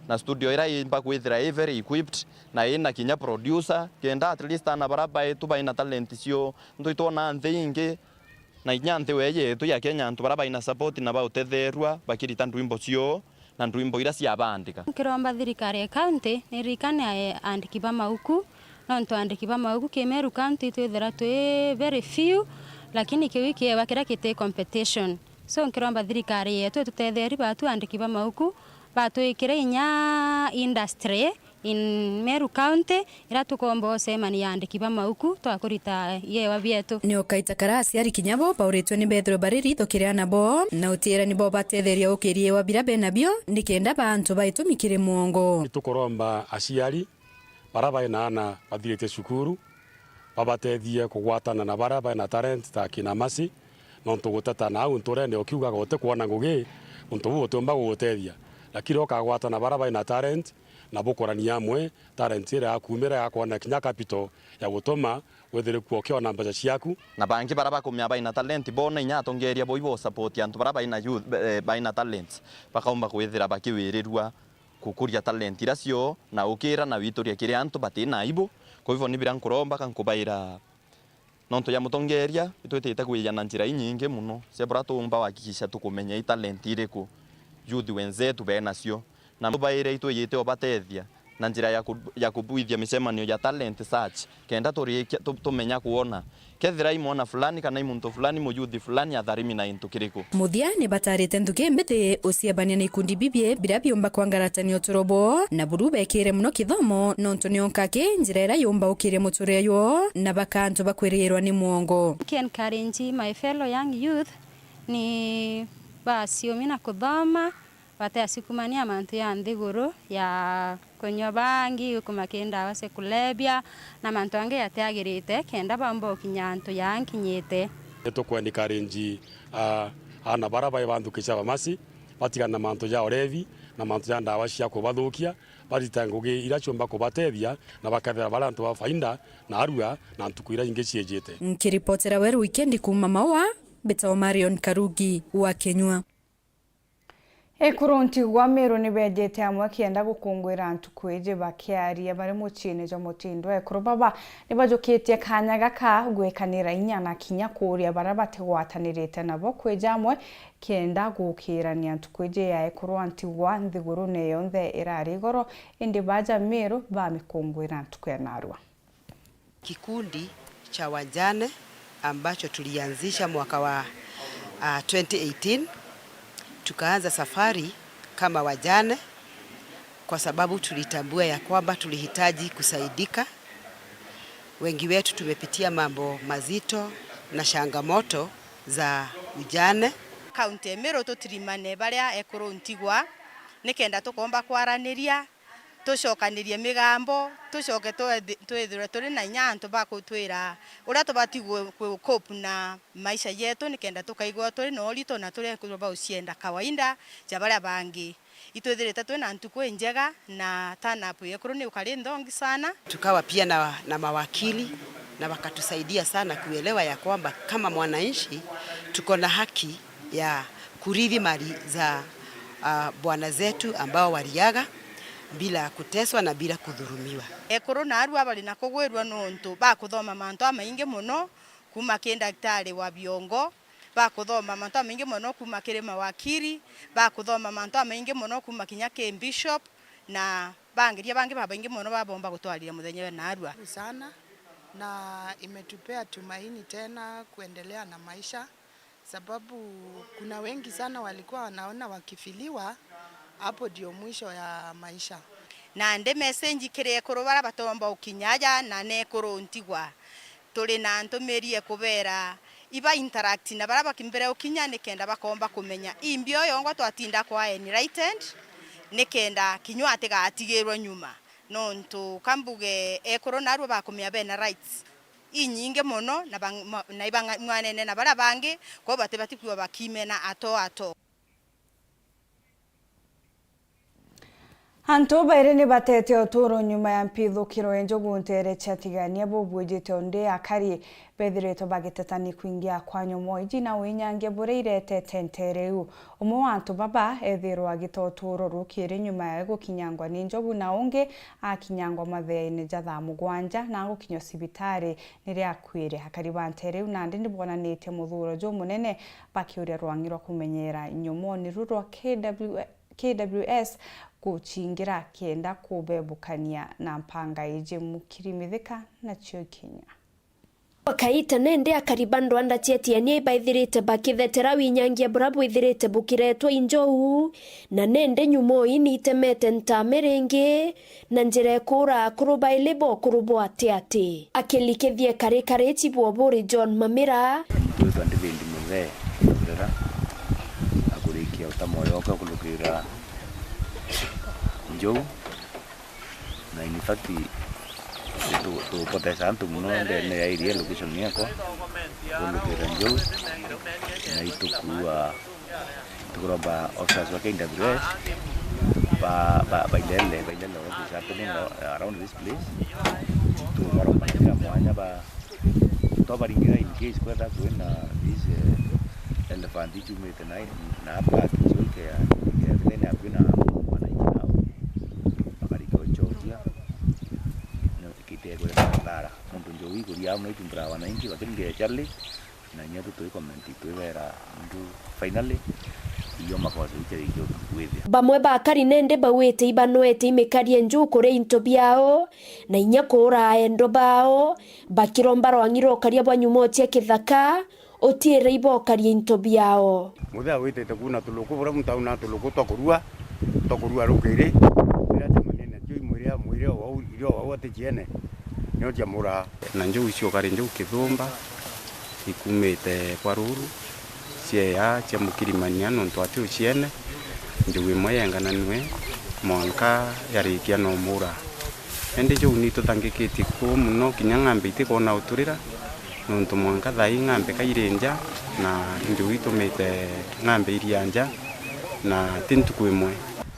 na studio ira imba kwithira i very equipped na ina kinya producer, kenda at least ana bara baitu baina talent cio ntwitwona nthi ingi, na inya nthi wee yetu ya Kenya, antu bara baina support na bautetherua bakirita ndwimbo cio na ndwimbo ira ciabandika. Nkiromba thirikari ya county niririkane aandiki ba mauku, nontu aandiki ba mauku ki Meru County twithira twi very few, lakini kiu ikiewa kiria kiti competition. So nkiromba thirikari yetu itutetherie batu aandiki ba mauku, batwikire inya industry in Meru County, ira tukomba ucemania aandiki ba mauku twa kurita iewa bietu. Ni ukaita kara aciari kinya bo bauritwe ni bethirwe bari ritho kiri ana bo, na utiira ni bo batetheria ukiria iewa bira benabio, ni kenda ba antu baitu mikire mwongo. Tukuromba aciari bara baina ana bathirite cukuru, babatethie kugwatana na bara baina talent ta kina Mercy, nontu guteta na au nturene ukiugaga utikwona ngugi, untu buu utiumba gugutethia. Lakini ukagwatana bara baina talent, na bukurania amwe talent iria yakumira ya kwona kinya capital ya gutuma withire kuo ukiona mbeca ciaku. Na bangi bara bakumea baina talent, bona inya atongeria bo ibo support antu bara baina youth, eh, baina talent, bakaumba kwithira bakiwirirua kukuria talent iria cio na ukira na wituria kiri antu batina aibu. Kwa hivyo ni bira nkuromba ka nkubaira. Nontu ya mutongeria, itwitite kwija na njira inyingi muno cia bura tuumba wahakikisha tukumenya i talent iriku youth wenzetu benacio, na tubaire itwijite ubatethia na njira ya ku-, ya kubwithia micemanio ya talent search, kenda turikia tu-, tumenya kwona kethira i mwana fulani kana i muntu fulani, muyuthi fulani atharimi na into kiriku. Muthia ni batarite nthuki mbithi uciebania na ikundi bibie bira biumba kwangaratania uturo bwoo, na buru bekire muno kithomo, nontu nio nkaki njira iria yumba ukiria muturire yuo na baka antu bakwirirwa ni mwongo. Ki encourage my fellow young youth ni baciumi na kuthoma, bateasukumania mantu ya nthiguru ya kunyua bangi, kumakia ndawa cia kulevya na mantu angi yatiagirite, kenda baumba ukinya antu yaankinyite. Ni tukwencourage, ah, ana bara bai ba nthuki cia bamasi batigane na mantu ja urevi na mantu ja ndawa cia kubathukia, barite ngugi iria ciumba kubatethia na bakethira bari antu ba faida na arua na ntuku iria ingi ciijite. Nkiripotera Weru Wikendi kuuma Maua, mbitagwa Marion Karugi wa Kenyua. Ekuru ntigwa Meru ni beejite amwe kenda gukunguira ntuku iji. Bakiaria bari muciine jwa Mutindwa, ekuru baba ni bajukitie kaanya gaka gwekanira inya na kinya kuuria baria batigwatanirite nabo kwija amwe kenda gukiirania ntuku iji ya ekuru a ntigwa nthigurune yonthe irari igoro, indi baja Meru bamikunguira ntuku ya narua. Kikundi cha wajane ambacho tulianzisha mwaka wa, ah, twenty eighteen, tukaanza safari kama wajane kwa sababu tulitambua ya kwamba tulihitaji kusaidika. Wengi wetu tumepitia mambo mazito na changamoto za ujane. Kaunti ya Meru tutirimane baria ekuru ntigwa nikenda tukomba kwaraniria tucokanirie migambo, tucoke twethi-, twithirwe turi na inya antu ba kutwira uria tubati gu-, gu-, cope na maisha jetu, nikenda tukaigua turi na urito na turi ekuru ba ucienda kawaida ja baria bangi. Itwithirite turi na ntuku injega na turn up ya ekuru ni ukari nthongi sana. Tukawa pia na, na mawakili na wakatusaidia sana kuelewa ya kwamba kama mwananchi tuko na haki ya kurithi mali za, ah, bwana zetu ambao waliaga bila kuteswa na bila kudhulumiwa. Ekuru naarua bari na kugwirua nontu bakuthoma mantu amaingi mono kuuma ki ndaktari wa biongo, bakuthoma mantu amaingi mono kuuma kiri mawakiri, bakuthoma mantu amaingi mono kuuma kinya ki bishop, na bangiria bangi babaingi mono babomba gutwariria muthenya we naarua. Sana, na imetupea tumaini tena kuendelea na maisha. Sababu kuna wengi sana walikuwa wanaona wakifiliwa, hapo ndio mwisho ya maisha. Na ndi message kiri ekuru bara batomba ukinya aja na nekuru ntigwa. Turi na ntumiri ekubera iba interact na bara bakimbere ukinya nikenda bakomba kumenya. Imbi oyongwa twatinda kwa enlightened nikenda kinywa atigatigirwe nyuma. Nontu kambuge ekuru narua bakumenya bena rights. inyingi mono na bang-, ma-, na ibang'anene na baria bangi, kwou batibati kwigua bakimena ato ato. Antu bairi ni batete uturo nyuma ya mpithukiro ya njogu nteere cia Tigania bubwijite undi akari bethiritwe bagitetania kwingia kwa nyomo iji na winyangia buria iretete nteere iu. Umwe wa antu baba ethirwa agita uturo rukiri nyuma ya gukinyangwa ni njogu na ungi akinyangwa matheaine ja thaa mugwanja na gukinywa cibitari niria akuire. Akari ba nteere iu nandi nibonanitie muthuro jumunene bakiuria rwang'i rwa kumenyera nyomoni ru rwa K W K W S gucingira kenda kubebukania na mpanga iji. Mukiri Mithika nacio ikinya. Bakaita nende akari ba ndwanda cia Tiania ibaithirite bakithetera winyangia buria bwithirite bukiretwa i njou, na nende nyuma ii niitemete ntame ringi, na njira ikuura akuru baili ba ukuru bwa ati ati. Akilikithia kari kari chibu Oburi John Mamira. Twitwa David Muthee Ndurera, akurikia utamo yoka kulukira njou, na in fact, tu-, tupoteza antu mono ndene ya area location yakwa, kulukira njou, na itukua, tukuromba officers wa K W S ba, ba, bailele, bailele what is happening around this place, tubaromba na njira mwanya ba Twabaringira in case kwethira kwina this, eh, elephant ichumite na, na black icio ikea, ikea mithenya kwina mwananchi nao. Bakarika uchotia, no, kitegwe madhara. Muntu njou ikuria au no itumbura wananchi, lakini ngecha li, na inya tu twi comment twibera ndu finally, iyo makosa icha ikio kwithia. Bamwe ba akari nende bauite ibanwete imikarie njuu kuria into biao, na inya kuura aendo bao, bakiromba rwang'i rwa ukaria bwa nyumo cia kithaka, utiire ibokaria into biao. Muthee witite kuuna tuluku, buria muntu auna tuluku twa kurua, twa kurua rukiri, riria acemania natio imwire, amwire o wau, irio wau ati ciene, nio ciamura. Na njou icio kari njou kithumba, ikumite kwa ruru, cieya cia mukirimania nontu ati uciene, njou imwe yengananue, mwanka yarikia no mura. Indi njou nituthangikitie kuu mono, kinya ng'ambe itikwona uturira, nontu mwanka thaa ii ng'ambe kairi nja, na njou itumite ng'ambe iria nja, na ti ntuku imwe.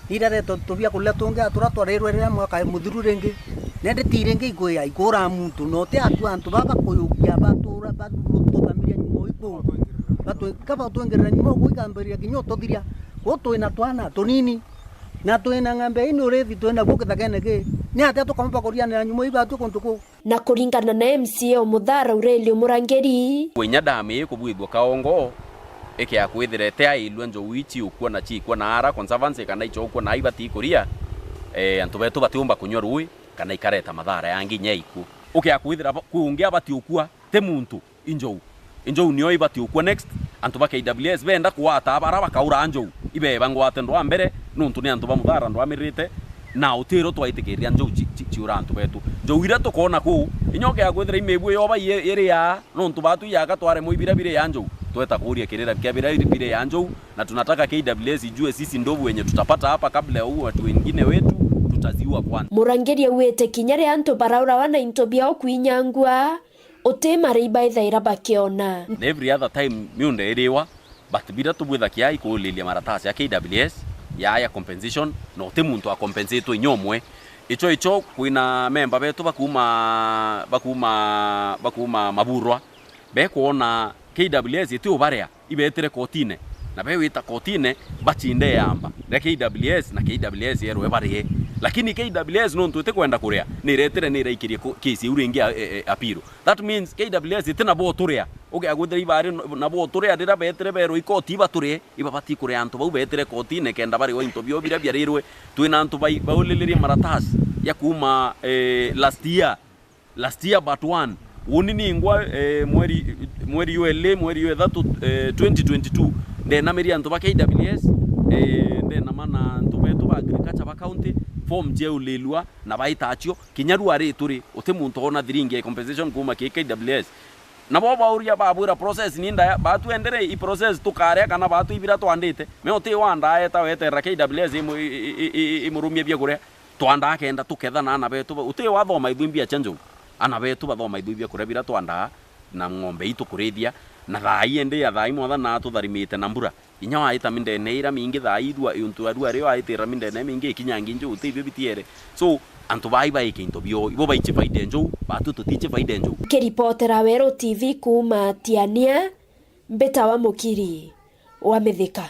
Irareta tubia kuria tungi, aturia twarirwe riria mwaka muthiru ringi, na indi ti ringi ikuya, ikuura muntu, na uti atu antu baba bakuyukia batura, batuthamiria nyuma iku. Batu-, kaba utwingirira nyuma uku ikambiria kinya ututhiria. Kuu twina twana tunini, na twina ng'ambe ii ni urithi twina guo kithakene ki. Ni atia tukaumba kurianira nyuma iu batu kuntu kuu? Na kuringana na M C A o Muthara Aurelio Murangeri. Kwinya dam ii kubwithua kaongo, ikea kwithira itiailua njou ii ciukua na ciikua na ara conservancy kana ichokua na ibati kuria, eh, antu betu batiumba kunywa rui kana ikareta mathara yangi inya ikua. Ukea kwithira ba-, kwi ungi abati ukua, ti muntu, injou. Injou nio ibati ukua next, antu ba K W S benda kugwata bara bakaura njou, ibeba ngwate ndwa mbere, nontu ni antu ba Muthara ndwamirite, na utiro twaitikiria njou ci-, ci-, ciura antu betu. Njou iria tukoona kuu, inya ukea kwithira imibua yoba ye-, iri yaa, nontu batu iyaka twaremwa ibira biri ya njou, tweta kuuria kirira kia bira biri ya njou, na tunataka K W S ijue sisi ndovu wenye tutapata hapa kabla ya huu watu wengine wetu, tutaziua kwanza. Murangiri auite kinya ria antu baraurawa na into biao kwinyangua, uti maria ibaithaira bakiona. Na every other time miunda iriwa, but bira tubwitha kiai kuulilia maratasi ya K W S, ya, ya compensation, na uti muntu a compensatwe inya umwe. Icho, icho kwina memba betu bakuma, bakuma, bakuma Maburwa, bekwona K W S iti ubarea. Ibetire kotine, na bewita kotine, bachinde yamba ria K W S, na K W S yerwe barie. Lakini K W S nontu itikwenda kuria, niretire niraikirie ko-, case iu ringi a-, e-, e-, appeal. That means K W S iti nabo turia. Ukea kwithira ibari n-, nabo turia, riria betire berwa ikoti ibaturie, ibabati kuria antu bau betire kotine kenda bariwa into bio biria biarirwe. Twina antu bai-, baulilirie maratasi ya kuma, eh, last year. Last year but one. Uni ningwa, eh, mweri, mweri ywa eli, mweri ywa ithatu, eh, twenty twenty-two, ndenamirie antu ba K W S, eh, ndenama na antu betu ba agriculture ba county, form ciaulilua na baita acio, kinya riu ari turi, uti muntu oona thiringi ya compensation kuma ki K W S. Nabo bauria babwira process ni ndaya, batu endere i process tukaria kana batu ibira twandite, me uti wandaa eta weterera K W S imu-, i-, i-, i-, i-, imurumie bia kuria. Twandaa kenda tuketha na aana betu ba-, uti wathoma ithui mbia cia njou. Ana betu bathomaithua biakuria biria twandaa na ng'ombe itu kurithia, na thaa ii indi ya thaa ii mwathani atutharimite na mbura. Inya waita mindene ira mingi thaa ii, untu arua ario aitira mindene mingi ikinyangi nju utibio bitiere. So, antu bai baike into bio, ibo baiche faida nju, batu tutiche faida nju. Nkiripotera Weru T V kuuma Tiania, mbita wa Mukiri wa Mithika.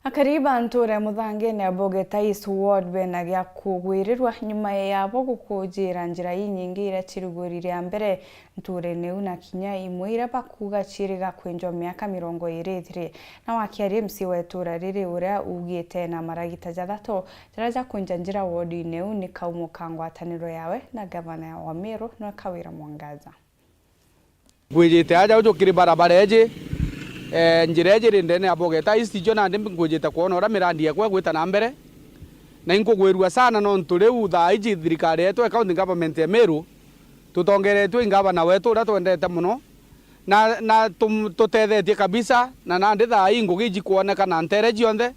Akari ba ntuura ya Muthangene ya Bogeta East Ward bena gia kugwirirwa nyuma yabo gukujira njira inyingi iria cirugurire mbere ntuurene iu, na kinya imwe iria bakuuga ciiriga kwinjwa miaka mirongo iiri ithiri. Na wakiaria M C wa ituura riri uria ugite na maragita jathatu jaria jakwinja njira wodine iu ni kaumo ka ngwataniro yawe na gavana wa Meru nwe Kawira Mwangaza. Ngwijite aja uju kiri barabara eji, eh, njira eji iri ndene ya Bogeta East, ijo nandi ngwijite kwona uria mirandi yekwa igwita na mbere, na inkugwirua sana nontu riu thaa iji thirikari yetu ya county government ya Meru tutongeretue i ngavana wetu uria twendete mono, na, na tum-, tutethetie kabisa, na nandi thaa ii ngugi iji kwonekana ntere cionthe,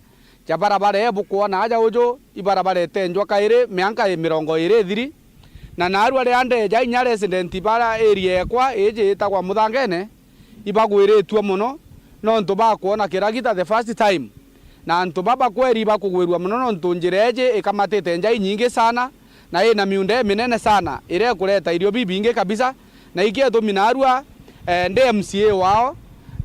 ja barabara ii bukwona aja uju, i barabara itenjwa kairi mianka i mirongo iiri ithiri, na naarua riria ndeja inya resident bara area yekwa iji itagwa Muthangene, ibagwiritue mono nontu bakwona kiragita the first time, na antu baba kweri bakugwirua mono nontu njira iji ikamatite nja inyingi sana, na ina miunda iminene sana iria ikureta irio bibingi kabisa, na ikio itumi naarua, eh, ndi M C A wao,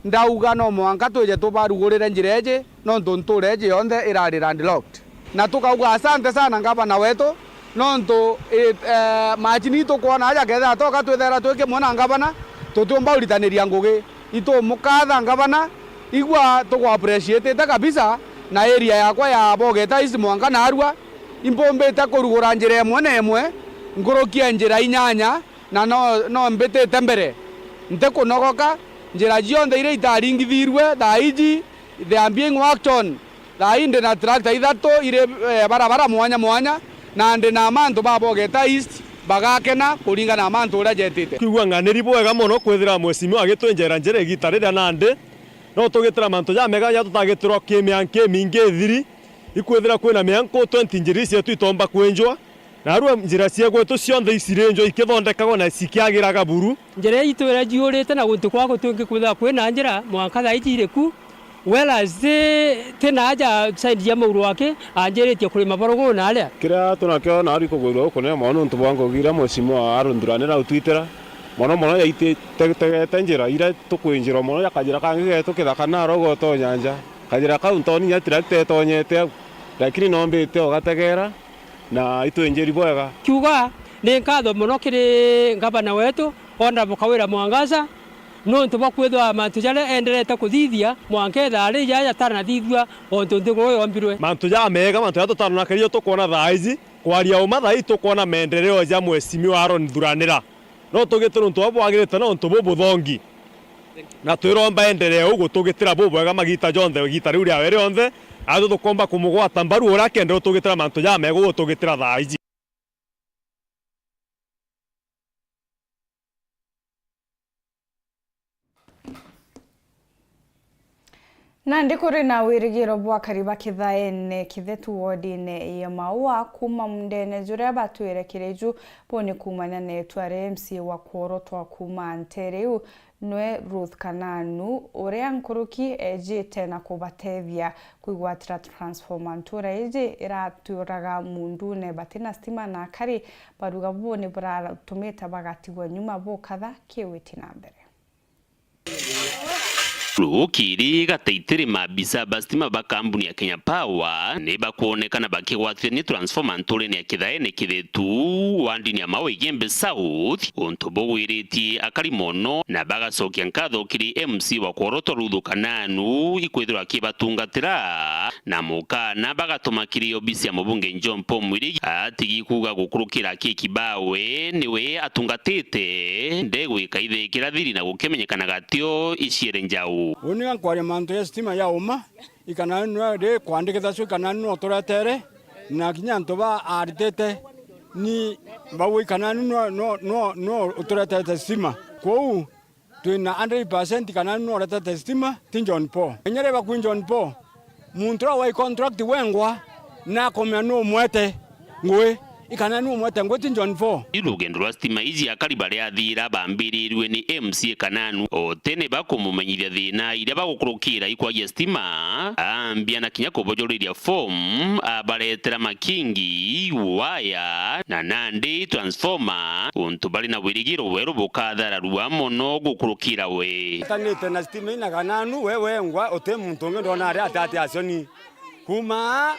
ndauga no mwanka twije tubarugurire njira iji, nontu ntuura iji yonthe irari landlocked. Na tukauga asante sana ngavana wetu, nontu, eh, eh, macini ii tukwona aja kethira toka twithera twi kimwe na ngavana, tutiumba uritaniria ngugi. Itumukatha ngavana, igua tugu appreciatete kabisa, na area yakwa ya Bogeta East mwanka naarua, impumbite kurugura njira imwe na imwe, nkuruki ya njira inyanya, na no, no mbitite mbere. Ntikunogoka, njira cionthe iria itaringithirue, thaa iji, they are being worked on. Thaa ii ndi na tractor ithatu iri, eh, barabara mwanya mwanya, na ndi na mantu ba Bogeta East bagakena kuringana na mantu uria jetite. Kwigua ng'aniri bwega mono kwithira mheshimiwa agitwinjera njira igita riria nandi no tugitira mantu jamega ja tutagitirwa ki mianka imingi ithiri. Ikwithira kwina mianka twenty njira ii cietu itomba kwinjwa. Naarua njira cia gwetu cionthe icirinjwa ikithondekagwa na cikiagiraga buru. Njira ii itwira jiurite na guntu kwako twingi kwithirwa kwina njira, mwanka thaa iji iri ku, whereas ti, ti na aja side ya Mauru aki anjiritie kurima baruguru na aria. Kiria tunakio naari kugwirua gukunene mono niuntu bwa ngugi iria mheshimiwa Aaron Thuranira utwitira, mono mono yaiti-, te-, tegete njira iria tukwinjirwa mono ja kajira kangi getu kithaka naro ugotonya nja. Kajira kau ntoni inya tractor itonyete au, lakini nombite ugategera. Na itwinjiri bwega. Kiuga ni nkatho mono kiri ngavana wetu, Honourable Kawira Mwangaza, niuntu bwa kwithirwa mantu jaria enderete kuthithia mwanka ithaa riri jaja jatanathithua ontu nthiguru yombirwe. Mantu jamega, mantu jaria tutarona kerio tukwona thaa iji, kwaria uma thaa iji tukwona maendeleo ja mheshimiwa Aaron Thuranira. No tugite niuntu bwa bwagirite na untu bubuthongi. Na twiromba endelee uu gutugitira bubwega magita jonthe, igita riu riawe rionthe, atwi tukomba kumugwata mbaru uria akenda utugitira mantu jamega uu utugitira thaa iji. Nandi kuri na wirigiro bwa akari ba Kithaene Kithetu wodine ya Maua kuuma mundene juria batwire kiriju buni kuumania na itwa ria M C A wa kworotwa kuuma ntere iu nwe Ruth Kananu, uria nkuruki ejite na kubatethia kwigwatira transformer ntura iji iraturaga mundune batina stima na akari baruga buni buratumite bagatigwa nyuma bukatha kiwiti na mbere. Rukiri gataitiri maabisa ba stima ba kambuni ya Kenya Power ni bakwonekana bakigwatithia ni transformer nturene ya Kithaene Kithetu wa ndini ya Maua Igembe South, untu bugwiritie akari mono, na bagacokia nkatho kiri M C wa kworotwa Ruth Kananu ikwithirwa akibatungatira. Na mukana bagatuma kiri obisi ya mubunge John Paul Mwirigi, atigi kuuga gukurukira Kiki Bawe niwe atungatite, ndegwika ithikira thiri na gukimenyekana gatio iciere njau. Uni ga nkwaria mantu ya stima ya uma, ikana nwe ri kwandikitha cio ikana nwe uturetere, na kinya antu ba aritite ni bau ikana nwe no, no, no uturetete stima. Kwou twina hundred percent kana nu uretete stima ti John Paul. Inya riria bakwi John Paul, muntu uria wai contract wengwa nakomea nu umwete ngui, Ikananu umwete nguti John four. Rugendo rwa stima iji akari baria athira bambirirue ni M C A Kananu, o tene bakumumenyithia thina iria bagukurukira ikwagia stima, ambia na kinya kubojoriria form, abaretera makingi, waya, na nandi transformer, untu bari na wirigiro weru bukathararua mono gukurukira we. Tanite na stima ina Kananu, we wengwa, uti muntu ungi ndona ari atati aconi. Kuma,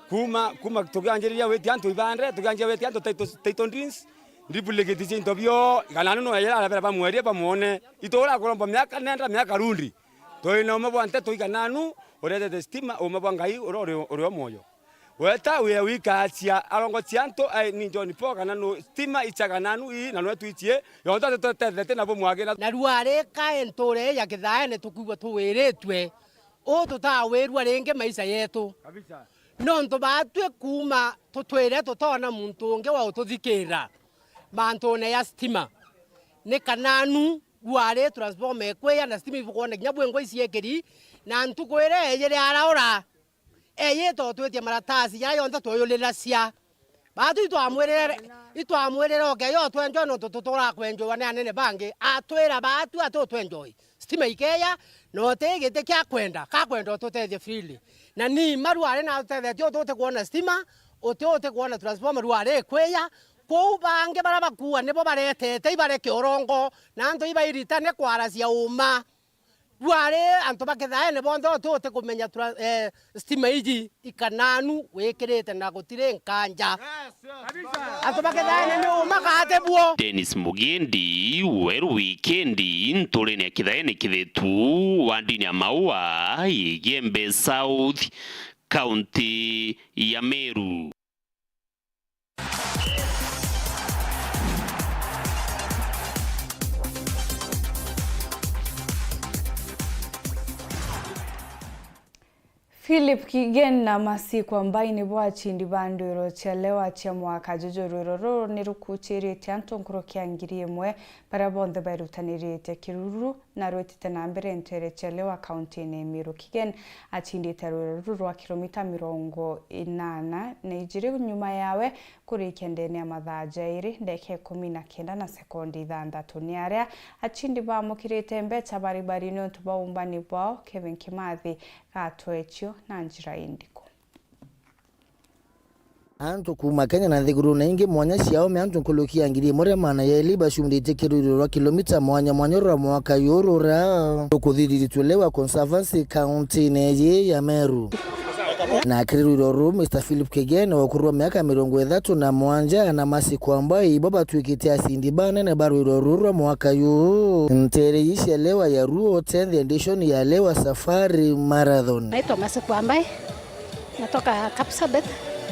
kuma, kuma tukianjiriria witia antu ibandre, tukianjia witia antu title, title deeds, ndibuleketi cia into bio, Ikananu no yera arabera bamwerie bamwone. Itu urakuromba miaka nenda, miaka rundi. Turi na ume bwa nteto Ikananu, uretete stima, ume bwa Ngai uria uri, uri o mwoyo. Weta wia wikacia arongo cia antu, ai, ni John Paul Kananu, stima icia Kananu ii, na nwe twichie, yonthe tutethetie na bumwagi na. Na ruari kae nture ya Kithaene tukwigua tuwiritue, uu tutawirua ringi maisha yetu. Kabisa. Nontu baatwi kuuma tutwire tutoona muntu ungi wa ututhikirira mantune ya stima. Ni Kananu, ruari transformer ikwiya na stima ibukwona kinya bwingwa iciekeri, na ntuku iria ejire araura, eyita utwitie maratasi jaria jonthe tweyuliracia. Baatu itwamwirire, itwamwirire oke yo twenjwe nontu tuturaa kwenjwa ni anene bangi. Atwira baatu ati utwenjoi. Stima ikeya, na uti giti kia kwenda, ka kwenda ututethie freely. Na ni ma ruari na utethetie uti utikwona stima, uti utikwona transformer ruari ikwiya. Kwou bangi baria bakua nibo baretete ibareke urongo, na antu ibairitane kwaracia uma. Ruari antu ba Kithaene bonthe uti utikumenya tura-, eh, stima iji Ikananu wikirite na gutiri nkanja. Antu ba Kithaene ni uma ka ati buo? Dennis Mugendi, Weru Wikendi, nturene ya Kithaene Kithitu, wandini ya Maua, Igembe South, kaunti ya Meru. Philip Kigen na Mercy Kwambai nibo acindi ba ndwiro cia lewa cia mwaka juju. Rwiro ruru ni rukuchiritie antu nkuruki ya ngiri imwe baria bonthe berutaniritie kiruru na rwitite na mbere ntere cia lewa kauntine ya Meru. Kigen acindite rwiro ruru rwa kilomita mirongo inana na ijiri, nyuma yawe kurikia ndene ya mathaa jairi, ndeka ikumi na kenda na sekondi ithanthatu. Ni aria acindi bamukirite mbecha baribari niuntu bwa umbani bwao. Kevin Kimathi gatwechio na njira indiku. Antu kuuma Kenya na nthigurune ingi mwanya cia ome antu nkuruki ya ngiri imwe ria maana yaili bacunditie kiruriro rwa kilomita mwanya mwanya rwa mwaka yuru ra rukuthithiritue Lewa Conservancy kauntine yii ya Meru. Na kiruriro ruu, Mister Philip Kigeni wa ukuru wa miaka mirongo ithatu na mwanja na Mercy Kwambai ibo batwikite acindi banene ba rwiro ruu rwa mwaka yuu. Ntere ii cia Lewa ya Ruo, tenth edition ya Lewa Safari Marathon. Naitwa Mercy Kwambai. Natoka Kapsabet,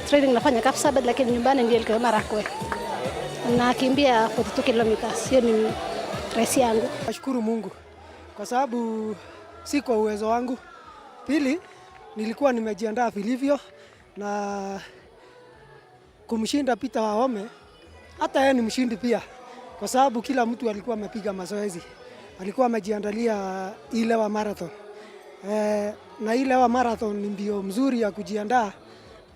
training nafanya Kapsabet, lakini nyumbani ndio ilikuwa Marakwe. Nakimbia forty two kilometers, hiyo ni race yangu. Nashukuru Mungu kwa sababu si kwa uwezo wangu. Pili, nilikuwa nimejiandaa vilivyo na kumshinda Peter Waome, hata yeye ni mshindi pia, kwa sababu kila mtu alikuwa amepiga mazoezi, alikuwa amejiandalia hii Lewa Marathon. Eh, na hii Lewa Marathon ni mbio mzuri ya kujiandaa,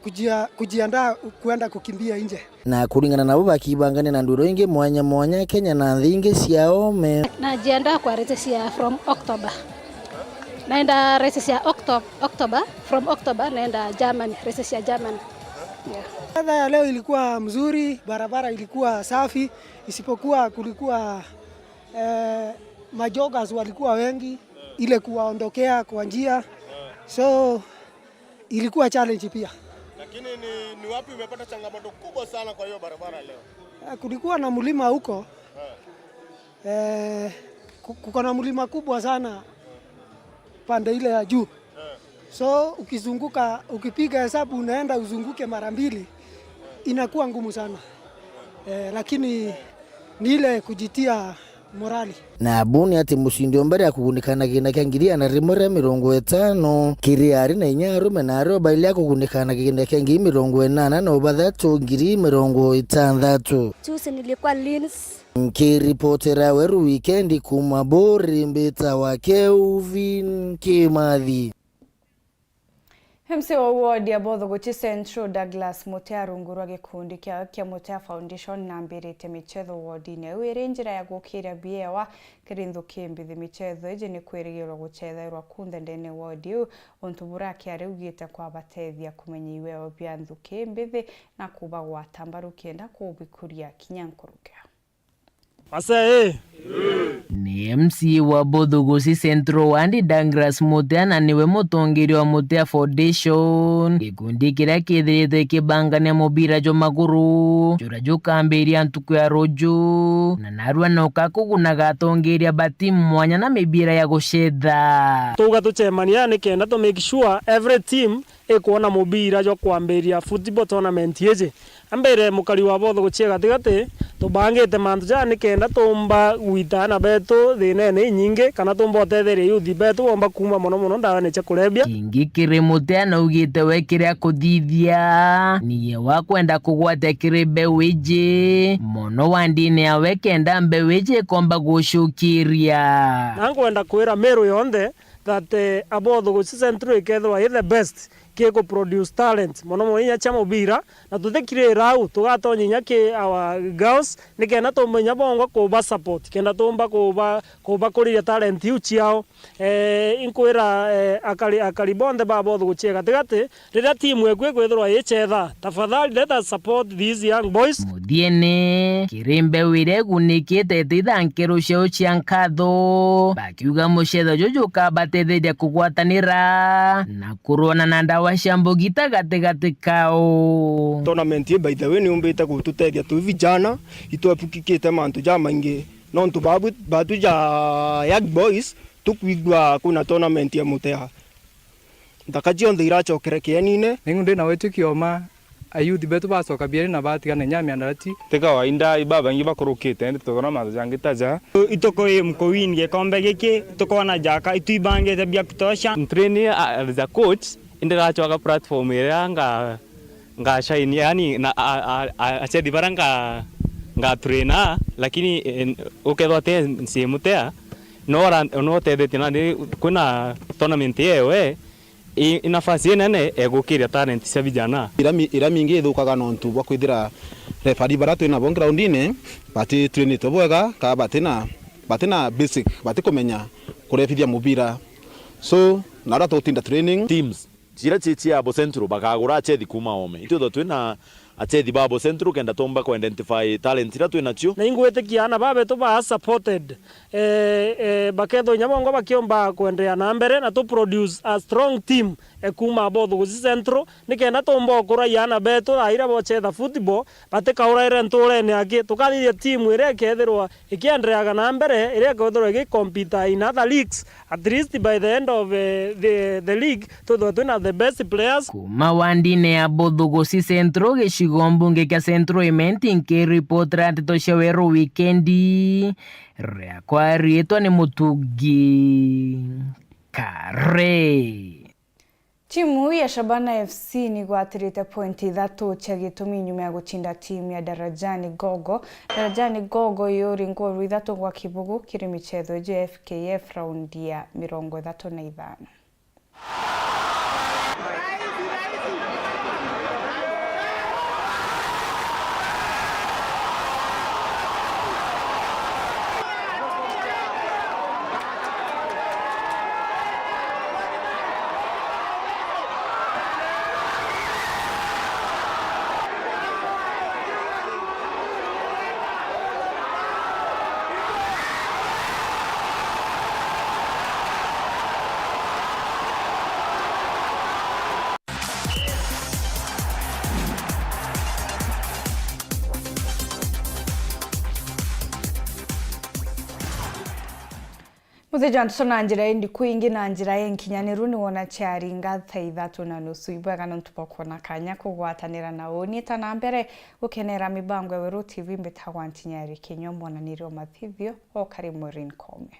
kujia-, kujiandaa kuenda kukimbia nje. Na kuringana nabo bakibangania na ndwiro ingi mwanya mwanya Kenya na nthi ingi cia ome. Najiandaa kwa races ya from October. Naenda races ya Octo-, October, from October naenda Germany, races ya Germany. Yeah. Weather ya leo ilikuwa mzuri, barabara ilikuwa safi, isipokuwa kulikuwa, eh, majoggers walikuwa wengi, ile kuwaondokea kwa njia. So, ilikuwa challenge pia. Lakini ni, ni wapi umepata changamoto kubwa sana kwa hiyo barabara leo? Eh, kulikuwa na mlima huko. Eh. Eh, ku-, kuko na mlima kubwa sana pande ile ya juu. So ukizunguka, ukipiga hesabu unaenda uzunguke mara mbili, inakuwa ngumu sana. Eh, lakini ni ile kujitia morali. Na buni ati mucindi o mbere akugunika na kigina kia ngiri igana rimwe ria mirongo itano kiri ari na inya arume, na ario baili akugunika na kigina kia ngiri mirongo inana na ubathatu ngiri mirongo itantatu. Juzi nilikuwa Linz. Nkiripotera Weru Wikendi kuuma Buri, mbitawa Kelvin Kimathi. M C A wa ward ya Bothogochi Central, Douglas Mutea, rungu rwa gikundi kia, kia Mutea Foundation, nambirite michetho wardine iu iri njira ya gukiria biewa kiri nthuki mbithi. Michetho iji ni kwirigirwa guchethairwa kunthe ndene ward iu, untu buria akiari augite kwabatethia kumenya iweo bia nthuki mbithi na kubagwata mbaru kenda kubikuria kinya nkuruki. Ase, ii. Ni M C A wa Bothogochi Central Ward, Douglas Mutea, na niwe mutongeria wa Mutea Foundation, gikundi kiria kithiritwe kibangania mubira jwa maguru, juria jukambiria ntuku ya ruju, na narua noka kugunaga atongeria ba timu mwanya na mibira ya gucetha. Twauga tucemania nikenda tu make sure every team ikwona mubira jwa kwambiria football tournament iji. Ambere mukari wa Bothogochi ya gatigati, tubangite mantu jaa nikenda tumba gwita aana betu thinene inyingi, kana tumba utetheria youth betu bomba kuuma mono mono ndawene cia kurebia. Kingi kiri Mutea naugite we kiria kuthithia, niye wakwenda kugwatia kiri mbeu iji, mono wandine yawe kenda mbeu iji ikomba gucukiria. Na nkwenda kwira Meru yonthe, that, eh, Abothogochi Central ikethirwa i the best ki ku produce talent, mono mono inya cia mubira, na tutikirira au, tugatonya inya ki our girls, nikenda tumba inya bongwa kuba support, kenda tumba kuba, kubakuriria talent iu ciao. Eh, inkwira, eh, akari, akari bonthe ba Bothogochi ya gatigati, riria timu eku ikwithirwa ichetha, tafadhali let us support these young boys. Muthiene, kiri mbeu iria igunikite ititha nkeru ciao cia nkatho, bakiuga muchetho juju jukabatetheria kugwatanira na kurwana na ndawa cia mbugita gatigati kao. Tournament ii, by the way, ni yumbite gututethia twi vijana, itwepukikite mantu jamaingi, nontu babu, batu ja young boys, tukwigua kwina tournament ya Mutea. Nthaka cionthe iracokere kienine. Ningu ndi na witio kioma, ayouth betu bacoka bieri na batigana inya miandarati. Ti kawaida, ibabaingi bakurukite, indi tuthona mantu jangi ta ja. Ituku i mkuwin gikombe giki, tukona jaka, itwibangite bia kutosha. Ntrain a-, as a coach, indi ndiracoka platform iria nga, nga shine, yani, na, a, a, a, achethi baria nga, nga traina, lakini, eh, ukethwa ti nsi Mutea, no ora-, no utethetie nandi kwina tournament yewe, i, i nafasi inene egukiria talent cia vijana. Ira mi-, ira mingi ithukaga nontu bwa kwithira referee baria twinabo groundine bati trainitwe bwega, ka batina, batina basic, batikumenya kurebithia mubira. So, naria tugutinda training. Teams ciria ci cia Abo Central bakagura achethi kuuma oome. Itwithwa twina achethi ba Abo Central kenda tumba ku identify talent iria twinacio. Na ingwitikia aana babetu ba supported, eh, eh, bakethwa inya bongwa bakiomba kwenderea na mbere na tu produce a strong team, eh, kuuma Bothogochi Central, nikenda tumba ukuraia aana betu thaa iria bochetha football, batikauraire nturene aki. Tukathithia team iria ikethirwa ikiendereaga na mbere, iria ikathirwa igikompita in other leagues, at least by the end of, eh, the, the league, twithwe twina the best players. Kuuma wandine ya Bothogochi Central, gicigo mbunge kia Central Imenti, nkiripotera nteto cia weru wikendi, riakwa riitwa ni Mutungi Kare. Timu ya Shabana F C nigwatirite pointi ithatu cia gitumi nyuma ya gucinda timu ya Darajani Gogo. Darajani Gogo yuri nguru ithatu gwa kibugu kiri michetho iji ya F K F raundi ya mirongo ithatu na ithano. Muthenya ntutu na njira indiku ingi na njira inkinyaniru ni wona ciaringa thaa ithatu na nusu. Ibwega nontu bwa kwona kanya kugwatanira na uni ta na mbere gukenera mibango ya Weru T V. Mbitagwa Ntinyari Kinyua, mwananiri wa mathithio o kari Maureen Kome.